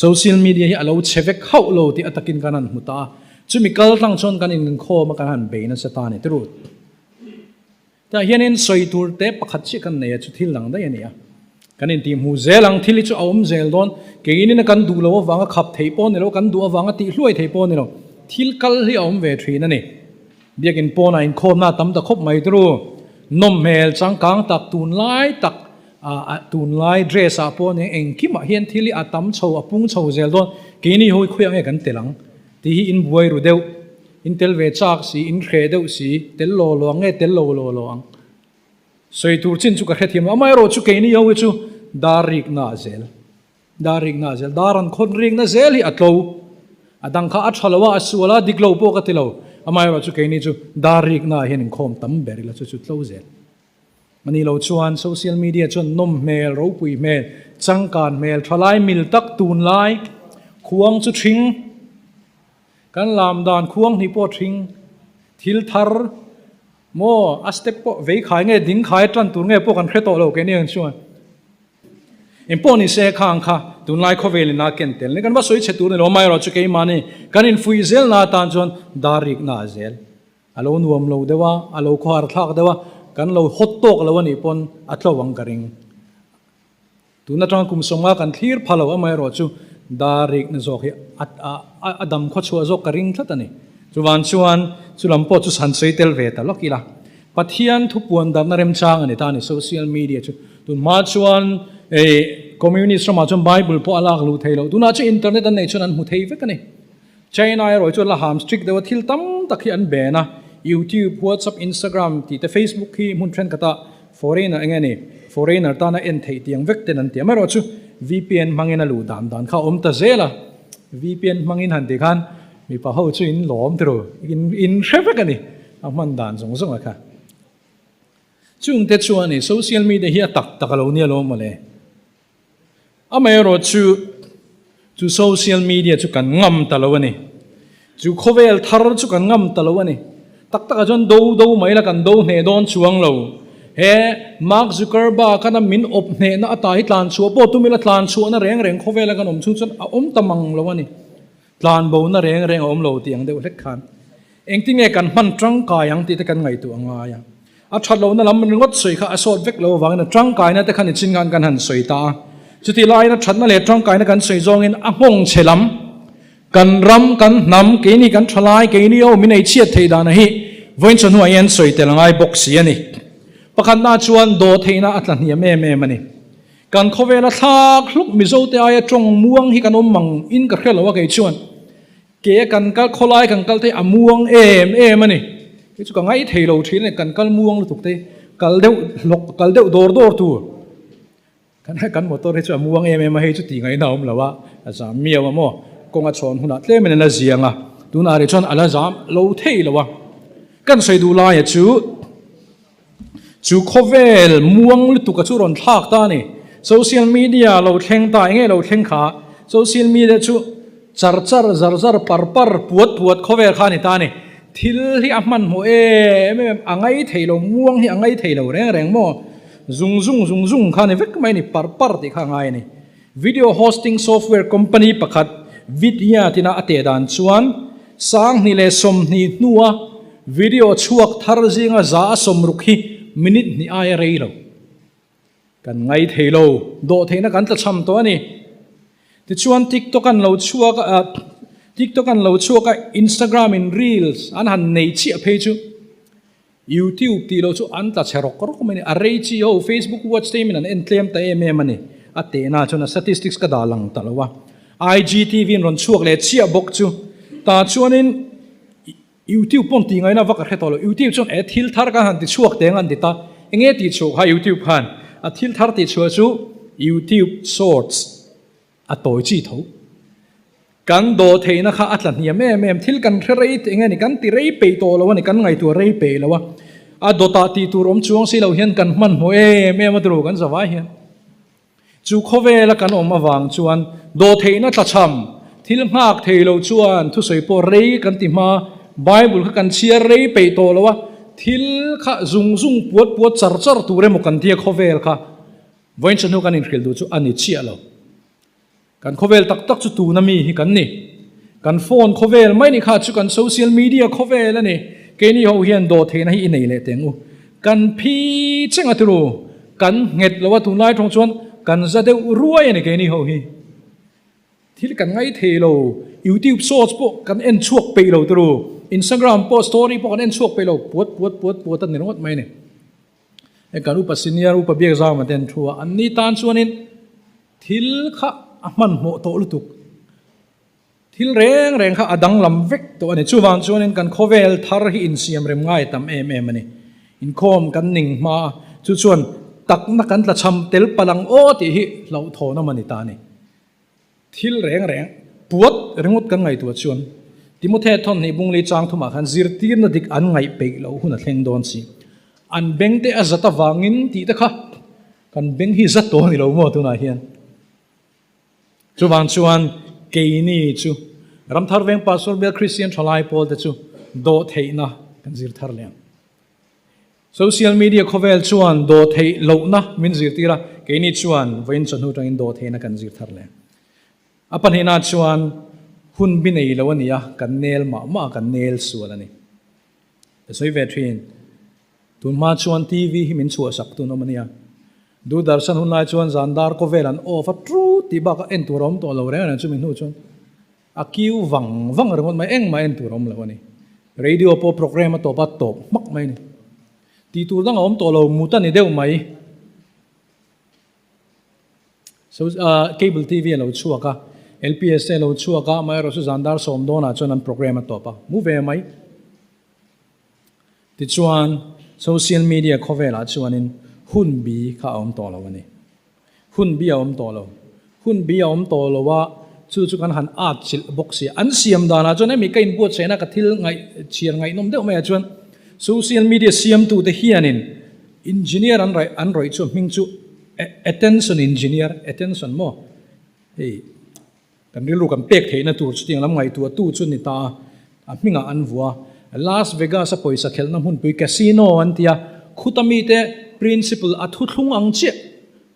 A: Social media hi a lo chhe vek hauh lo tih a takin kan han hmu ta a, chumi kal tlang chuan kan inkhawm a kan han bei nasa ta a ni tirut. Tah hianin sawi tur te pakhat chiah kan nei a, chu thil dang daih a ni a. Kan intih hmuh zel ang, thil hi chu a awm zel dawn. Keinin a kan duh loh avanga khap theih pawh a ni lo, kan duh avanga tih hluai theih pawh a ni lo. Thil kal hi a awm ve thin a ni. Biakin pawnah inkhawmna a tam ta khawp mai turu. Nawm hmel changkang tak, tunlai tak, tunlai dress ah pawh nia engkimah hian thil hi a tam chho, a pung chho zel dawn. Keini ho hi khawiah nge kan tel ang tih hi inbuai ru deuh. In tel ve chak si, in hreh deuh si, tel law law ang nge tel lo law law ang? Sawi tur chin chu ka hrethiam lo. Amaherawh chu keini ho hi chu dar rikna a zel. Dar rikna a zel. Dar an khawn rikna zel hi a tlo. A dang kha a tha lo a, a sual a, dik lo pawh ka ti lo. Amaherawh chu keini chu dar rikna ah hian inkhawm tam ber ila chu chu tlo zel. A ni lo chuan social media chuan nawm hmel, ropui hmel, changkan hmel, thalai mil tak tunlai khuang chu thing. Kan lam dan khuang hnih pawh thing, thil thar maw a step pawh vei khai nge ding khai tan tur nge pawh kan hre tawh lo keini ang chuan. Eng pawh ni se khang kha tunlai khawvel in a ken tel ni kan va sawi chhe tur ni lo amaherawh chu keimahni kan infuih zel na atan chuan dar rikna a zel. A lo nuam lo deuh a, a lo khawhar thlak deuh a, kan lo hawt tawk lo a nih pawn a tlo ang ka ring. Tun atanga kum sawmnga kan thlir pha lo amaherawh chu dar rikna zawk hi a dam khawchhuah zawk ka ring tlat a ni. Chuvan chuan chu lam pawh chu han sawi tel ve ta lawk ila. Pathian thupuan darhna remchang a ni ta a ni social media chu. Tun hma chuan communist ramah chuan Bible pawh a lak luh thei lo. Tunah chuan internet an neih chuan an hmu thei vek a ni. China erawh hi chuan la ham strict deuh a, thil tam tak hi an ben a, YouTube, WhatsApp, Instagram tih te Facebook hi hmun thenkhatah foreigner eng nge ni, foreigner tana en theih tiang vek ten an ti. Amaherawh chu VPN hmangin a luh dan dan kha a awm ta zel a, VPN hmangin han tih khan mipa ho chu in lawm tiro, in in hre vek a ni, a hman dan zawng zawng a kha. Chungte chuan i social media hi a tak tak a lo nia lo mawle. Amaherawh chu, chu social media chu kan ngam ta lo a ni. Chu khawvel thar chu kan ngam ta lo a ni. Tak takah chuan do do mai la kan do hneh dawn chuang lo. He Mark Zuckerberg khan a min awp hnehna ata hi tlan chhuah pawh tum ila tlan chhuahna reng reng khawvela kan awm chhung chuan a awm ta mang lo a ni. Tlan bona reng reng a awm lo tih ang deuh hlek khan engtin nge kan hman tangkai ang tih te kan ngaihtuah a ngai a. A that lohna lam ringawt sawi kha a sawt vek lo avangin a tangkaina te khan i chin khan kan han sawi ta a. Chutih laiin a thatna leh tangkaina kan sawi zawngin a nghawng chhe lam, kan ram, kan hnam, keini kan thalai, keini ho min ei chhiat theih dana hi vawiin chawhnuah hian sawi tel a ngai bawk si a ni. Pakhatna chuan dawhtheihna a tla hniam em em a ni. Kan khawvela thlak hluk Mizote aia tawng muang hi kan awm mang in ka hre lo a kei chuan ke a kan kal khawlai kan kal te a muang em em a ni. Kei chu ka ngaih thei lo thin a ni kan kal muang lutuk te kal deuh hlawk kal deuh dawr dawr tur kan kan motor hi chu a muang em em a hei chu tih ngaihna a awm lo a a zam miau a maw kawng a chhawn hunah tlem in a la ziang a tunah rih chuan a la zam lo thei lo a. Kan sawi duh laia chu chu khawvel muang lutuk a chu rawn thlak ta a ni. Social media lo thleng ta, enge lo thleng kha? Social media chu char char, zar zar, par par, puat puat khawvel kha a ni ta a ni. Thil hi a hmanhmawh em em, a ngai thei lo, muang hi a ngai thei lo reng reng maw? Zung zung zung zung kha a ni vek mai a ni, par par tih kha a ngai a ni. Video hosting software company pakhat Vidya tina a teh dan chuan 2020 hnua video chhuak thar zinga 160 hi minute hnih aia rei lo. Kan ngai thei lo, dawh theihna kan tlachham tawh a ni. Tichuan TikTok an lo chhuak a, TikTok an lo chhuak a, Instagram in Reels an han nei chiah phei chu. YouTube tih loh chu an tla chhe rawk rawk mai a ni. A rei chi ho Facebook watch te min an en tlem ta em em a ni. A tehna chuan a statistics ka dah lang ta lo a. IGTV in rawn chhuak leh chiah bawk chu. Tah chuanin YouTube pawn tih ngaihna vak a hre tawh lo. YouTube chuan e thil thar kan han ti chhuak teng an ti ta. Enge tih chhuah kha YouTube khan? A thil thar tih chhuah chu YouTube Shorts. A tawi chi tho. Kan dawh theihna kha a tla hniam em em. Thil kan hre rei eng nge ni, kan ti rei peih tawh lo a ni, kan ngaihtuah rei peih lo a. A dawtah tih tur awm chuang si lo hian kan hmanhmawh em em a tilo kan zavai hian. Chu khawvela kan awm avang chuan dawh theihna tlachham, thil nghak thei lo chuan thusawi pawh rei kan ti hma, Bible kha kan chhiar rei peih tawh lo a, thil kha zung zung puat puat char char tur emaw kan tia khawvel kha. Vawiin chawhnu kan inhrilh duh chu a ni chiah lo. Kan khawvel tak tak chu tuna mi hi kan ni. Kan phone khawvel mai ni kha chu kan social media khawvel a ni. Keini ho hian dawh theihna hi i nei leh teng u. Kan phi cheng a turu, kan nghet lo a tunlai tawng chuan kan za deuh ruai a ni keini ho hi. Thil kan ngai thei lo, YouTube shorts pawh kan en chhuak peih lo turu, Instagram pawh story pawh kan en chhuak peih lo, puat puat puat puat a ni ringawt mai a ni. Hei kan upa senior upa biak zau mah te an thu a, an ni tan chuanin thil kha a hmanhmawh tawh lutuk. Thil reng reng kha a danglam vek tawh a ni. Chuvang chuanin kan khawvel thar hi insiam rem ngai tam em em a ni. Inkhawm kan ning hma a, chu chuan takna kan tlachham tel palh ang aw tih hi hlauhthawn awm a ni ta a ni. Thil reng reng puat ringawt kan ngaihtuah chuan Timothea thawn hnih bungli chang thumah khan zirtirna dik an ngaih peih loh hun a thleng dawn si. An beng te a zat avangin tih te kha kan beng hi zat tawh a ni lo maw tunah hian. Chuvang chuan keini chu Ramthar Veng Pastor Bial Kristian Thalai pawl te chu dawhtheihna kan zir thar leh ang. Social media khawvel chuan dawhtheih lohna min zirtir a, keini chuan vawiin chawhnu atangin dawhtheihna kan zir thar leh. A pahnihna chuan hun bi nei lo a ni a, kan nel mah mah a, kan nel sual a ni. Ka sawi ve thin, tun hma chuan TV hi min chhuahsak tun awm a nia. Doordarshan hun lai chuan zan dar kawvel an off a, trut tih bakah en tur a awm tawh lo reng reng chumi hnu chuan. A kiu vang vang ringawt mai, engmah en tur a awm lo a ni. Radio pawh programme a tawp a, tawp hmak mai a ni. Tih tur dang a awm tawh lo, mut a ni deuh mai. So, cable TV a lo chhuak a, LPS te a lo chhuak a, amaherawhchu zan dar sawm dawnah chuan an programme a tawp a, mu ve mai. Tichuan, social media khawvelah chuanin hun bi kha a awm tawh lo a ni. Hun bi a awm tawh lo. Hun bi a awm tawh lo a, chu chu kan han at chilh bawk si. An siam danah chuan hemi ka inbuatsaihna ka thil ngaih chhiar ngaihnawm deuh maiah chuan social media siamtute hianin engineer an raih an rawih chu a hming chu attention engineer, attention maw hei Kan rilru kan pek theihna tur chutiang lam ngaihtuahtu chu ni ta a, a hmingah an vua. Las Vegas a pawisa khelhna hmunpui casino an ti a, khuta mite principle a thuthlung ang chiah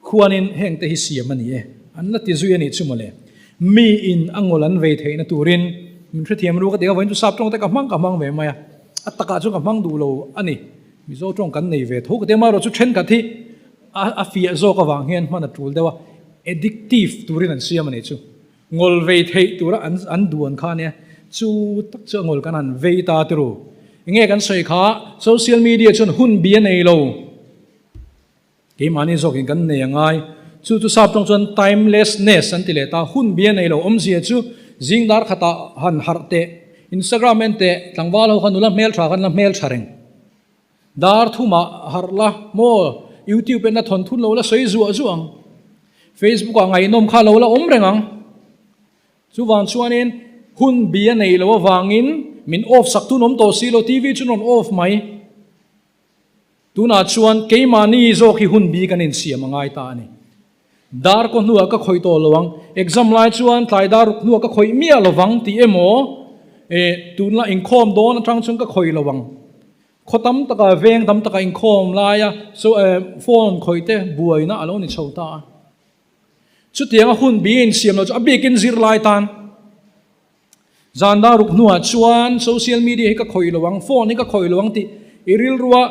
A: khuanin hengte hi siam a ni e, an la ti zui a nih chu mawle. Miin a ngawl an vei theihna turin min hrethiam ru ka ti a, vawiin chu sap tawng te ka hmang ka hmang ve mai a, a takah chuan ka hmang duh lo a ni. Mizo tawng kan nei ve tho ka ti a, amaherawhchu chu thenkhat hi A fiah zawk avang hian hman a tul deuh a, addictive turin an siam a nih chu. Ngawl vei theih tura an an duan kha ania, chu tak chu a ngawl kan han vei ta ti ru. Enge kan sawi kha, social media chuan hun bi a nei lo. Keimahni zawkin kan nei a ngai. Chu chu sap tawng chuan timelessness an ti leh ta, hun bi a nei lo. Awmzia chu zing dar khatah han harh teh, Instagram en teh, tlangval ho kha nula hmeltha khan la hmeltha reng. Dar thumah harh la maw? YouTube en a thawn thun lo la sawi zuah zuah ang. Facebook ah ngaihnawm kha lo la awm reng ang. Chuvang chuanin hun bi a nei lo avangin Min off sak tun awm tawh si lo, TV chu rawn off mai. Tunah chuan keimahni zawk hi hun bi kan insiam a ngai ta a ni. Dar kaw hnuah ka khawih tawh lo ang, exam lai chuan tlai dar ruk hnuah ka khawih miah lo vang tih emaw, eh, tunla inkhawm dawn atang chuan ka khawih lo ang. Khaw tam taka, veng tam taka inkhawm laia so, eh, phone khawih te buaina a lo ni chho ta a. Chutianga hun bi insiam lo chu a bikin zirlai tan. Zan dar ruk hnuah chuan social media hi ka khawih lo ang, phone hi ka khawih lo ang tih i rilrua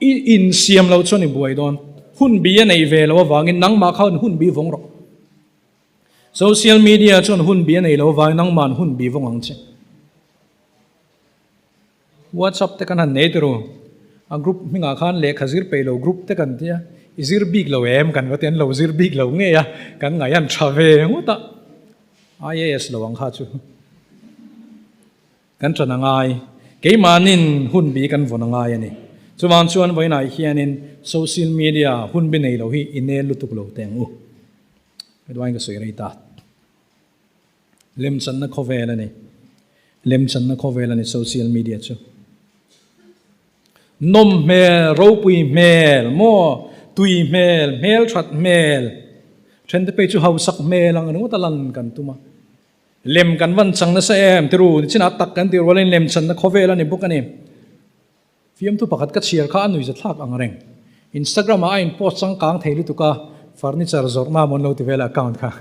A: i insiam lo chuan i buai dawn. Hun bi a nei ve lo avangin nangmah khan hun bi vawng rawh. Social media chuan hun bi a nei lo avangin nangma'n hun bi vawng ang che. WhatsApp te kan han nei tiraw? A group hmingah khan lehkha zir peih lo group te kan tia, i zir bik lo em kan va ti, an lo zir bik lo ngei a, kan ngaih an tha ve ngawt a, IAS lo ang kha chu kan ṭan a ngai, keimahnin hun bi kan vawn a ngai a ni. Chuvang chuan vawiinah hianin social media hun bi nei lo hi i nel lutuk lo teh ang u. Heduain ka sawi rei ta. Lemchanna khawvel a ni. Lemchanna khawvel a ni social media chu. Nawm hmel, ropui hmel, maw, tui hmel, hmel that hmel, thente phei chu hausak hmel ang ringawt a lan kan tum a. Lem kan van chang nasa em tiru, nichinah tak kan tih rualin lemchanna khawvel a ni bawk a ni. Fiamthu pakhat ka chhiar kha a nuihza thlak ang reng. Instagram ah a in post changkang thei lutuk a, furniture zawrhna mawn lo ti vel account kha.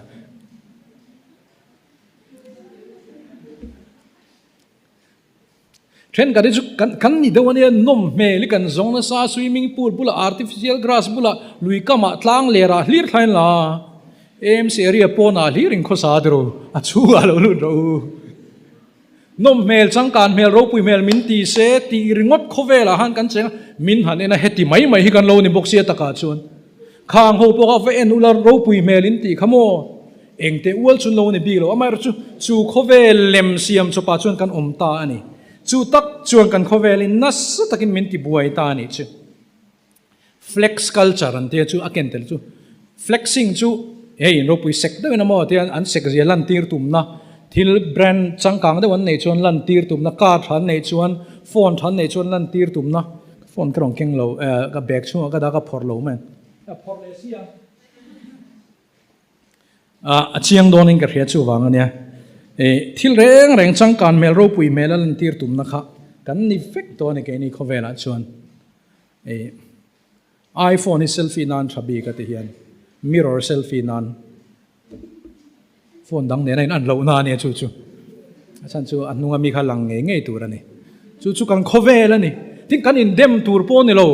A: Thenkhat hi chu kan kan ni deuh ania, nawm hmel hi kan zawng nasa, swimming pool bulah, artificial grass bulah, lui kamah, tlang lerah hlir thlain la, AMC area pawnah hlir in khawsa tiraw, a chhungah lo lut rawh u. Nawm hmel, changkan hmel, ropui hmel min ti se tih ringawt khawvelah khan kan cheng a, min han en a, heti mai mai hi kan lo ni bawk sia takah chuan khang ho pawh kha va en ula ropui hmel in tih kha maw? Engte ual chu lo ni bik lo, amaherawhchu chu khawvel lem siam chawpah chuan kan awm ta a ni. Chu tak chuan kan khawvelin nasa takin min ti buai ta a nih chu. Flex culture an tia chu a ken tel chu flexing chu hei in ropui sek deuh in amaw tia an sek zia lan tir tumna thil brand changkang deuh an neih chuan lan tir tumna car tha an neih chuan phone tha an neih chuan lan tir tumna ka phone ka rawn keng lo eh ka bag chhungah ka dah ka phawrh lo mai ka phawrh leh si a. A chiang dawnin ka hria chuvang a nia. Thil reng reng changkan hmel ropui hmel a lantir tumna kha kan ni vek tawh a ni keini khawvelah chuan. iPhone hi selfie nan tha bik a ti hian mirror selfie nan phone dang nena in an lohna a nia chu chu. A chhan chu a hnunga mi kha lang ngei ngei tur a ni. Chu chu kan khawvel a ni. Tin kan indem tur pawh a ni lo.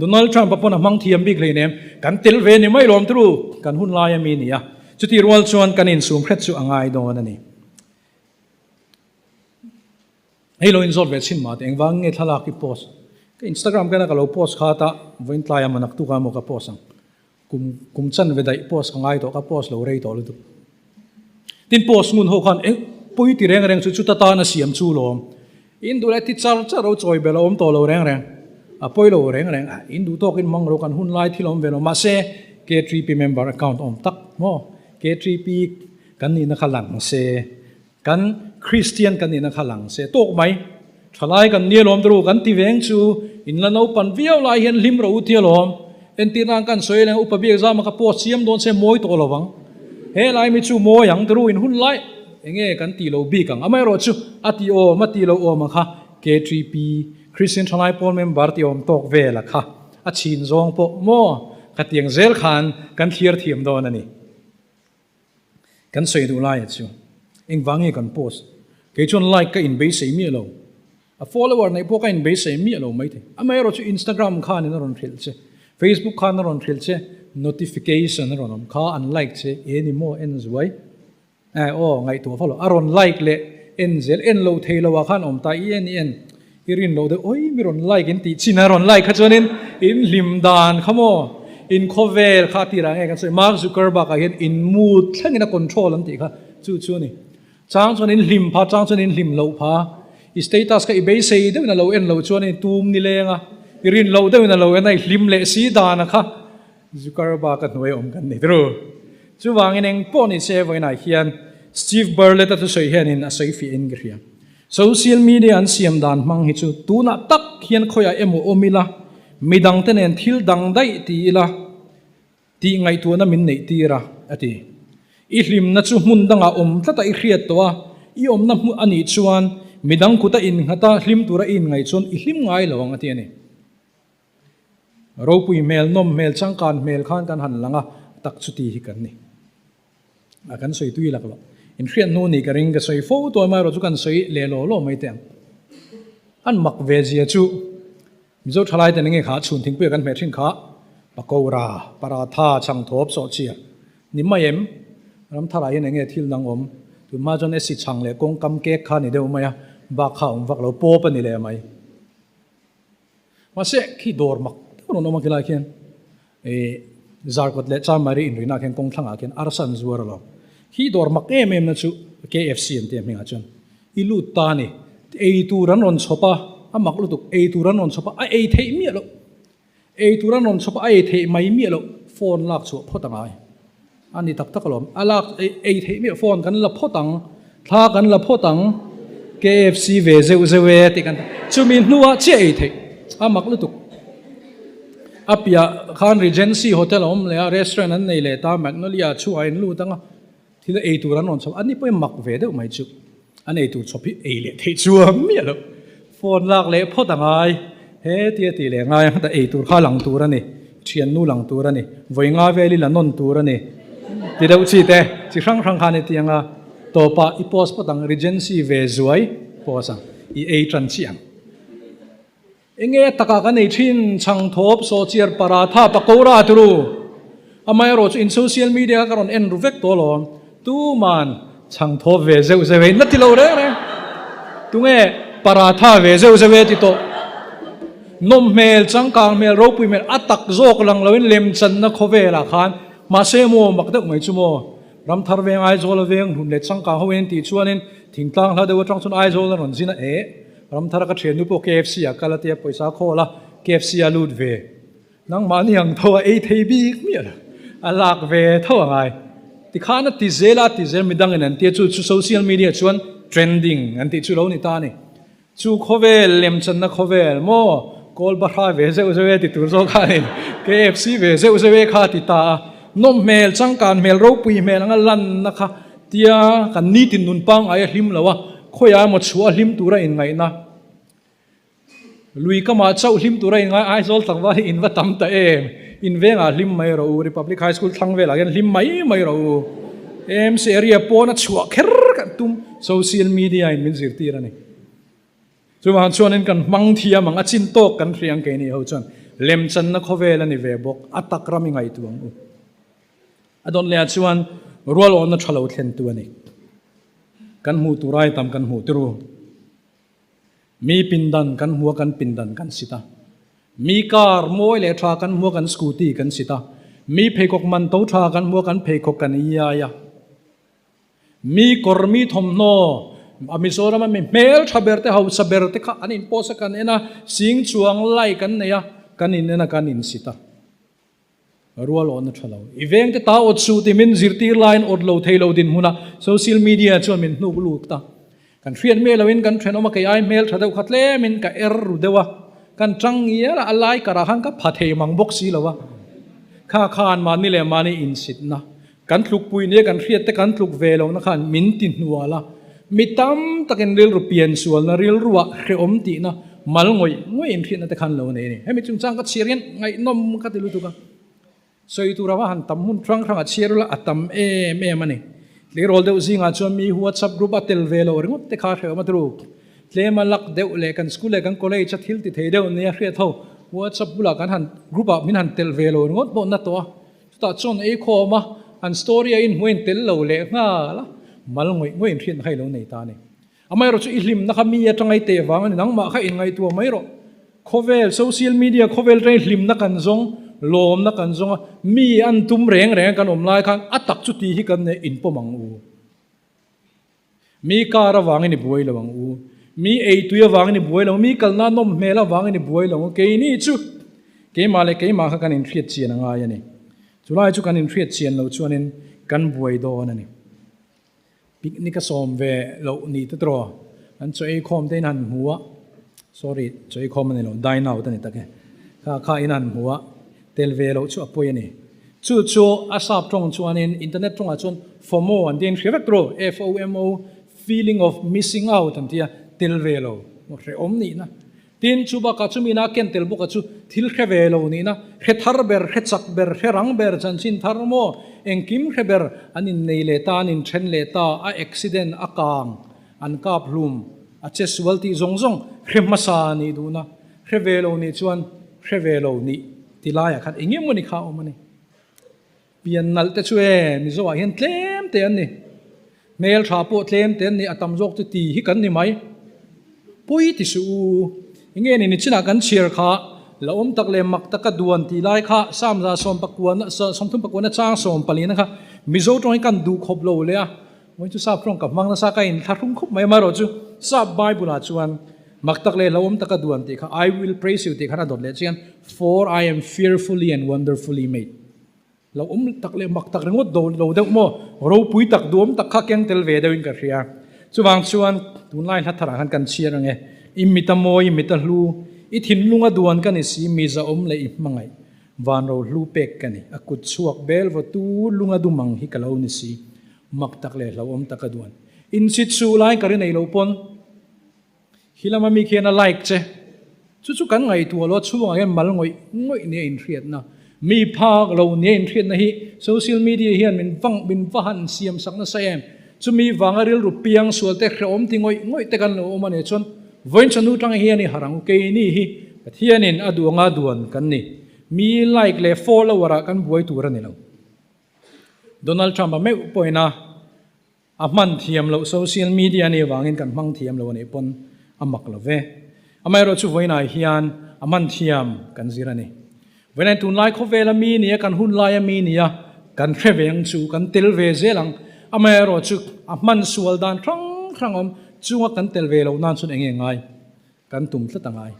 A: Donald Trump-a pawn a hmang thiam bik hleinem. Kan tel ve ni mai lawm turu. Kan hun lai a mi ni a. Chutih rual chuan kan insum hret chu a ngai dawn a ni. Hei lo inzawt ve chhin mah teh engvang nge thlalak i post? Ka Instagram kena ka lo post kha ta vawiin tlai a maw naktuk a maw ka post ang. Kum kum chanve daih post ka ngai tawh ka post lo rei tawh lutuk. Tin post ngun ho khan eng pawi ti reng reng chu chuta tan a siam chu lawm. In duh leh ti char char ro chawi bel a awm tawh lo reng reng. A pawi lo reng reng a in duh tawkin mang ro kan hun lai thil awm ve lo mahse K3P member account awm tak maw K3P kan nihna kha lang se Kan Kristian kan nihna kha lang se tawk mai. Thalai kan ni alawm turu kan ti veng chu in la naupan viau lai hian hlim rawh u ti alawm. Entir nan kan sawi leng upa biak zama ka post siam dawn se mawi tawh lo vang. He lai mi chu mawi ang turu in hun lai enge kan ti lo bik ang. Amaherawh chu a ti awm a ti lo awm ang kha KTP Kristian Thalai Pawl member ti awm tawk vel a kha a chhin zawng pawh maw khatiang zel khan kan thliar thiam dawn a ni. Kan sawi duh laia chu engvang nge kan post? Kei chuan like ka inbeisei miah lo. A follower neih pawh ka inbeisei miah lo maithei. Amaherawh chu Instagram khanin a rawn hrilh che, Facebook khan a rawn hrilh che, notification a rawn awm kha an like che, e ni maw en zuai? Eh aw ngaihtuah fo lo. A rawn like leh en zel, en lo thei lo ah khan awm ta i en i en. I rin loh deuh oi mi rawn like in tih chin a rawn like kha chuanin in hlim dan kha maw in khawvel kha a tirah nge kan sawi Mark Zuckerberg ah hian in mood thlengin a control an tih kha chu chu a ni. Chang chuan in hlim pha chang chuan in hlim loh pha i status kha i beisei deuhin a lo en loh chuan i tum ni leng a i rin loh deuhin a lo en a i hlim leh si dan a kha Zuckerberg a hnuai awm kan ni tru. Chuvangin eng pawh ni se vawiinah hian Steve Barlett a thusawi hianin a sawi fiahin ka hria. Social media an siam dan hmang hi chu tunah tak hian khawiah emaw awm ila, midangte nen thil dang daih ti ila tih ngaihtuahna min neih tir a, a ti. I hlimna chu hmun dangah awm tlata i hriat tawh a, i awmna hmun a nih chuan midang kuta innghata hlim tura i inngaih chuan i hlim ngai lo ang, a ti a ni. Ropui hmel, nawm hmel, changkan hmel khan kan han lang a, tak chu ti hi kan ni. A kan sawi tui lak loh. Inhriat hnu nih ka ring ka sawi fo tawh emaw erawh chu kan sawi leh law law mai teh ang. An mak ve zia chu Mizo thalai ten enge kha chhun thingpuia kan hmeh thin kha pakora, paratha, chhangthawp, sawhchiar ni mai em? Ramtharah hian enge thil dang awm? Tunhma chuan esi chhang leh kawngkam kek kha ni deuh mai a, bak kha a awm vak lo, pawp a ni leh mai. Mahse khi dawr mak deuh rawn awm a khilai khian ih Zarkawt leh Chamari inrinah khian kawng thlangah khian arsa an zuar alawm. Khi dawr mak em em na chu KFC an tih a hmingah chuan i lut ta a ni. Ei tur an rawn chhawp a, a mak lutuk ei tur an rawn chhawp a, a ei theih miah loh. Ei tur an rawn chhawp a, a ei theih mai miah loh phone lak chhuah phawt a ngai. A ni tak tak alawm. A lak ei theih miah phone kan la phawt ang, thla kan la phawt ang, KFC ve zeuh zeuh e tih kan chumi hnuah chiah ei theih a mak lutuk. A piah khan Regency Hotel a awm leh a, restaurant an nei leh ta, Magnolia chhuah a in lut ang a, thil ei tur an rawn chhawp, an ni pawhin mak ve deuh mai chu. An ei tur chhawp hi ei leh theih chuang miah loh. Phone lak leh phawt a ngai. He tia tih leh ngai ang ta ei tur kha lang tur a ni. Thiannu lang tur a ni. Vawi nga vel i la nawn tur a ni. Ti deuh chi te, chi hrang hrang khan i ti ang a. Tawpah i post phawt ang, Regency ve zuai post ang, i ei tan chiah ang. Enge takah kan ei thin, chhangthawp, sawhchiar, paratha, pakora turu. Amaherawh chu in social media kha ka rawn en ru vek tawh alawm. Tuman chhangthawp ve zeuh zeuh e, in la ti lo reng reng. Tunge paratha ve zeuh zeuh e ti tawh. Nawm hmel, changkang hmel, ropui hmel a tak zawk lang loin lemchanna khawvelah khan mahse maw mak deuh mai chu maw. Ramthar veng Aizawl a veng hlun leh changkang ho in tih chuanin thingtlang hla deuh atang chuan Aizawl a rawn zin a eh. Ramthara ka thiannu pawh KFC ah kal a tia pawisa khawl a, KFC ah lut ve. Nangmahni ang tho a ei thei bik miah lo, a lak ve tho a ngai. Tikhan a ti zel a, a ti zel midangin an tia chu chu social media chuan trending an tih chu lo ni ta a ni. Chu khawvel, lemchanna khawvel maw, kawl bahra ve zeuh zeuh e ti tur zawk khanin KFC ve zeuh zeuh e kha a ti ta a. Nawm hmel, changkan hmel, ropui hmel anga lanna kha tia kan nitin nun pangngai a hlim lo a, khawiah emaw chhuah a hlim tura inngaihna, lui kamah chauh hlim tura inngai Aizawl tlangval hi in va tam ta em, in vengah hlim mai rawh u, Republic High School thlang velah hian hlim mai mai rawh u, AMC area pawna chhuah kher kan tum, social media in min zirtir a ni. Chuvang chuanin kan hmang thiam ang, a chin tawk kan hria ang keini ho chuan lemchanna khawvel a ni ve bawk, a tak ram i ngaihtuah ang u. A dawn lehah chuan rual awhna tha lo thlentu a ni. Kan hmuh tur ai tam kan hmuh tiru. Mi pindan kan hmu a kan pindan kan sit a. Mi car mawi leh tha kan hmu a kan scooty kan sit a. Mi pheikhawk man to tha kan hmu a kan pheikhawk kan iai a. Mi kawr mi thawmhnaw, a Mizoram a mi hmel tha ber te, hausa ber te kha an in post a kan en a, sing chuang like an nei a, kan in en a kan in sit a. Rual awhna tha lo. I veng te ta awt suh ti min zirtir laiin awt lo thei lo dinhmun a, social media chuan min hnuk lut ta. Kan hriat miah loin kan thenawm a kei ai hmel tha deuh kha tlemin ka er ru deuh a, kan tang ngial a, a lai karah khan ka pha thei mang bawk si lo a. Kha khan mahni leh mahni insitna Kan tlukpui nia kan hriat te kan tluk ve lohna khan min ti hnual a, mi tam takin rilru piansualna, rilruah hrehawm tihna mal ngawih ngawih inhriatna te khan lo nei a ni. Hemi chungchang ka chhiar hian ngaihnawm ka ti lutuk a, sawi tur ava han tam hmun hrang hrangah chhiar ula a tam em em a ni. Tleirawl deuh zingah chuan mi WhatsApp group a tel ve lo ringawt te kha hrehawm a turu. Tlema lak deuh leh kan school leh kan college a thil ti thei deuh nia hriat ho WhatsApp bulah kan han group ah min han tel ve lo ringawt pawh na tawh a. Chutah chuan ei khawm a, an story a inhmuh in tel lo leh nghal a, mal ngawih ngawih in hriatna kha i lo nei ta a ni. Amaherawh chu i hlimna kha mi atanga i teh vang a ni, nangmah kha inngaihtuah mai rawh. Khawvel, social media khawvel atangin hlimna kan zawng, lawmna kan zawng a, mi an tum reng reng a kan awm lai khan a tak chu tih hi kan nei inpawm ang u. Mi kar avangin i buai lo ang u. Mi eitui avangin i buai lo ang u. Mi kalna nawm hmel avangin i buai lo ang u. Keini chu keimah leh keimah kha kan inhriat chian a ngai a ni. Chulai chu kan inhriat chian loh chuanin kan buai dawn a ni. Picnic a sawm ve loh ni te tawh. An chaw ei khawm te in han hmu a, sorry, chaw ei khawm a ni lo, dine out a ni tak e. Kha kha in han hmu a, tel ve loh chu a pawi a ni. Chu chu a sap tawng chuanin internet tawngah chuan FOMO an tiin hria vek tur aw, F-O-M-O, feeling of missing out an tia, tel ve lo, hrehawm nihna. Tin, chu bakah chumi ina ken tel bawka chu thil hre ve lo nihna, hre thar ber, hre chak ber, hre rang ber, chanchin thar maw, engkim hre ber an innei leh ta, an inthen leh ta, a accident, a kang, an kap hlum, a che sual tih zawng zawng hre hmasa nih duhna, hre ve lo nih chuan hre ve lo nih ti laiah khan eng emawni kha a awm a ni. Pian nalh te chu e, Mizo ah hian tlem te an ni. Hmel tha pawh tlem te an ni, a tam zawk chu ti hi kan ni mai. Pawi ti suh u, enge ni nichinah kan chhiar kha, la awm tak leh mak taka duan tih lai kha Samza sawmpakuana, sawmthum pakuana chang sawm palina kha Mizo tawng hi kan duh khawp lo leh a, Vawi chu sap tawng ka hmang nasa ka inthlahrung khawp mai amaherawh chu sap Bible ah chuan mak tak leh hlauhawm taka duan tih kha I will praise you tih khan a dawt leh chian for I am fearfully and wonderfully made. Hlauhawm tak leh mak tak ringawt do lo deuh maw ropui tak duam tak kha keng tel ve deuhin ka hria. Chuvang chuan tunlai hla tharah khan kan chhiar ang e. I mit a mawi, i mit a hlu, i thinlung a duan ka ni si, mi zahawm leh i hmangaih van ro hlu pek ka ni. A kut chhuak bel vawtu lung a dum ang hi ka lo ni si. Mak tak leh hlauhawm tak a duan. Inchit suh lai ka ri nei lo pawn khi lama mi khian a like che. Chu chu kan ngaihtuah lo a chhungah hian mal ngawih ngawih nia inhriatna, mi phak lo nia inhriatna hi social media hian min vang min va han siam sak nasa em. Chumi vanga rilru piang sual te hrehawm ti ngawih ngawih te kan lo awm a nih chuan vawiin chanu tang hian i harh ang u. Keini hi Pathianin a duh anga duan kan ni. Mi like leh follower ah kan buai tur a ni lo. Donald Trump a meuh pawhin a a hman thiam loh social media anih avangin kan hmang thiam lo anih pawn a mak lo ve. Amaherawh chu vawiinah hian a hman thiam kan zir a ni. Vawiinah hian tunlai khawvel a mi nia kan hun lai a mi nia kan hre ve ang chu kan tel ve zel ang. Amaherawh chu a hman sual dan hrang hrang awm chunga kan tel ve loh nan chuan eng nge ngai? Kan tum tlat a ngai.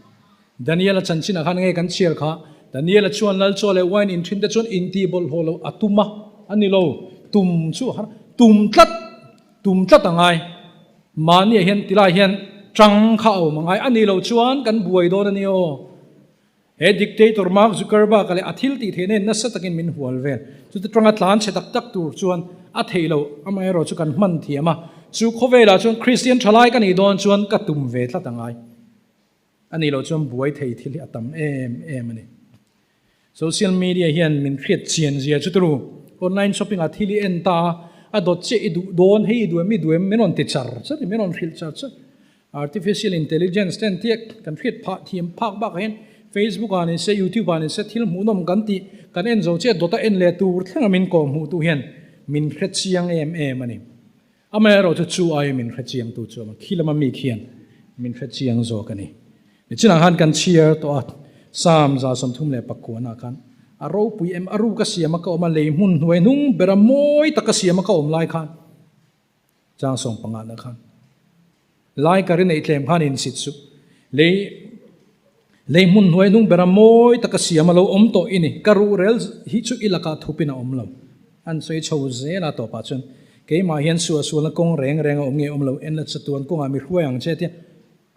A: Daniel-a chanchinah khan nge kan chhiar kha? Daniel-a chuan lal chaw leh wine in thin te chuan intih bawlhhlawh loh a tum a, a ni lo. Tum chu a har. Tum tlat, tum tlat a ngai. Mahniah hian tilai hian tang kha a awm a ngai. A nih loh chuan kan buai dawn a ni aw. He dictator Mark Zuckerberg-a leh a thil tih theihna hian nasa takin min hual vel. Chuti tanga tlan chhe tak tak tur chuan a theih loh, amaherawh chu kan hman thiam a. Chu khawvelah chuan Kristian thalai ka nih dawn chuan ka tum ve tlat a ngai. A nih loh chuan buai thei thil hi a tam em em a ni. Social media hian min hriat chian zia chu turu. Online shopping ah thil i en ta a, a dawt chiah i duh dawn, hei i duh em i duh em min rawn ti char char i, min rawn hrilh char char. Artificial intelligence te an tiak kan hriat phah thiam phak bakah hian Facebook ah ni se YouTube ah ni se thil hmuhnawm kan tih kan en zo chiah dawta en leh tur thlenga min kawh hmuh tu hian min hre chiang em em a ni. Amaherawh chu chu aia min hre chiang tu chu a khi lama mi khian min hre chiang zawk a ni. Nichinah khan kan chhiar tawh a Psalm 39 ah khan a ropui em a ruk a siam a ka awm a lei hmun hnuai hnung bera mawi taka siam a ka awm lai khan Chang sawng pangana khan lai ka ri neih tlem khan insit suh. Lei lei hmun hnuai hnung bera mawi taka siam a lo awm tawh i ni. Ka ruhrel hi chu i lakah thupin a awm lo. An sawi chho zel a tawpah chuan keimah hian suahsualna kawng reng reng a awm nge awm lo en la chatuan kawngah mi hruai ang che tia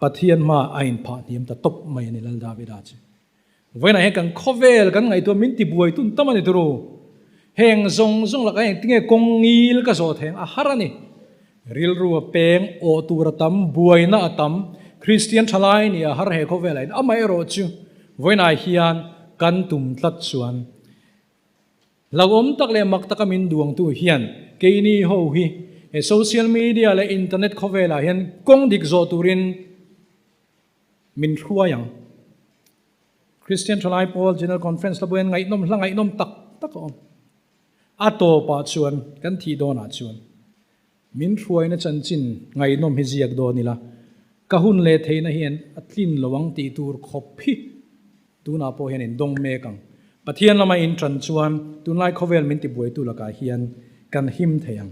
A: Pathian hma a inphah hniam ta tawp mai a ni Lal Davida chu. Vawiinah hian kan khawvel kan ngaihtuah min tibuai tun tam a ni turu. Heng zawng zawng lakah hian engtinge kawng ngil ka zawh theng a har a ni. Rilru a peng, awh tur a tam, buaina a tam, Kristian thalai ni a har he khawvelah hian amaherawh chu vawiinah hian kan tum tlat chuan hlauhawm tak leh mak taka min duangtu hian keini ho hi he social media leh internet khawvelah hian kawng dik zawh turin Min hruai ang. Kristian Thalai Pawl General Conference la buaiin ngaihnawm hla ngaihnawm tak tak a awm. A tawpah chuan, kan thih dawnah chuan, min hruaina chanchin ngaihnawm hi ziak dawn ila, ka hun leh theihna hian a tlin lo ang tih tur khawp hi tunah pawh hian in dawng mek ang. Pathian lama in tan chuan tunlai khawvel min tibuaitu lakah hian kan him thei ang.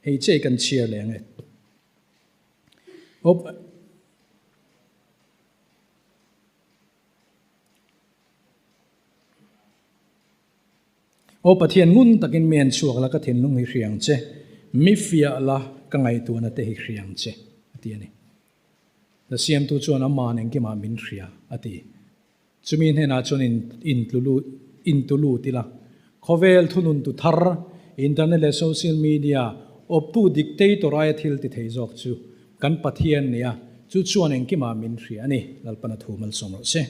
A: Hei che kan chhiar leh ang e. Awp. Aw Pathian ngun takin mi en chhuak la ka thinlung hi hriang che, mi fiah la ka ngaihtuahna te hi hriang che, a ti a ni. La siamtu chuan Aman engkimah min hria, a ti. Chumi hnenah chuan in intlulut intulut ila, khawvel thununtu thar, internet leh social media awptu dictator aia thil ti thei zawk chu kan Pathian nia, chu chuan engkimah min hria a ni, Lalpana thu malsawm rawh se.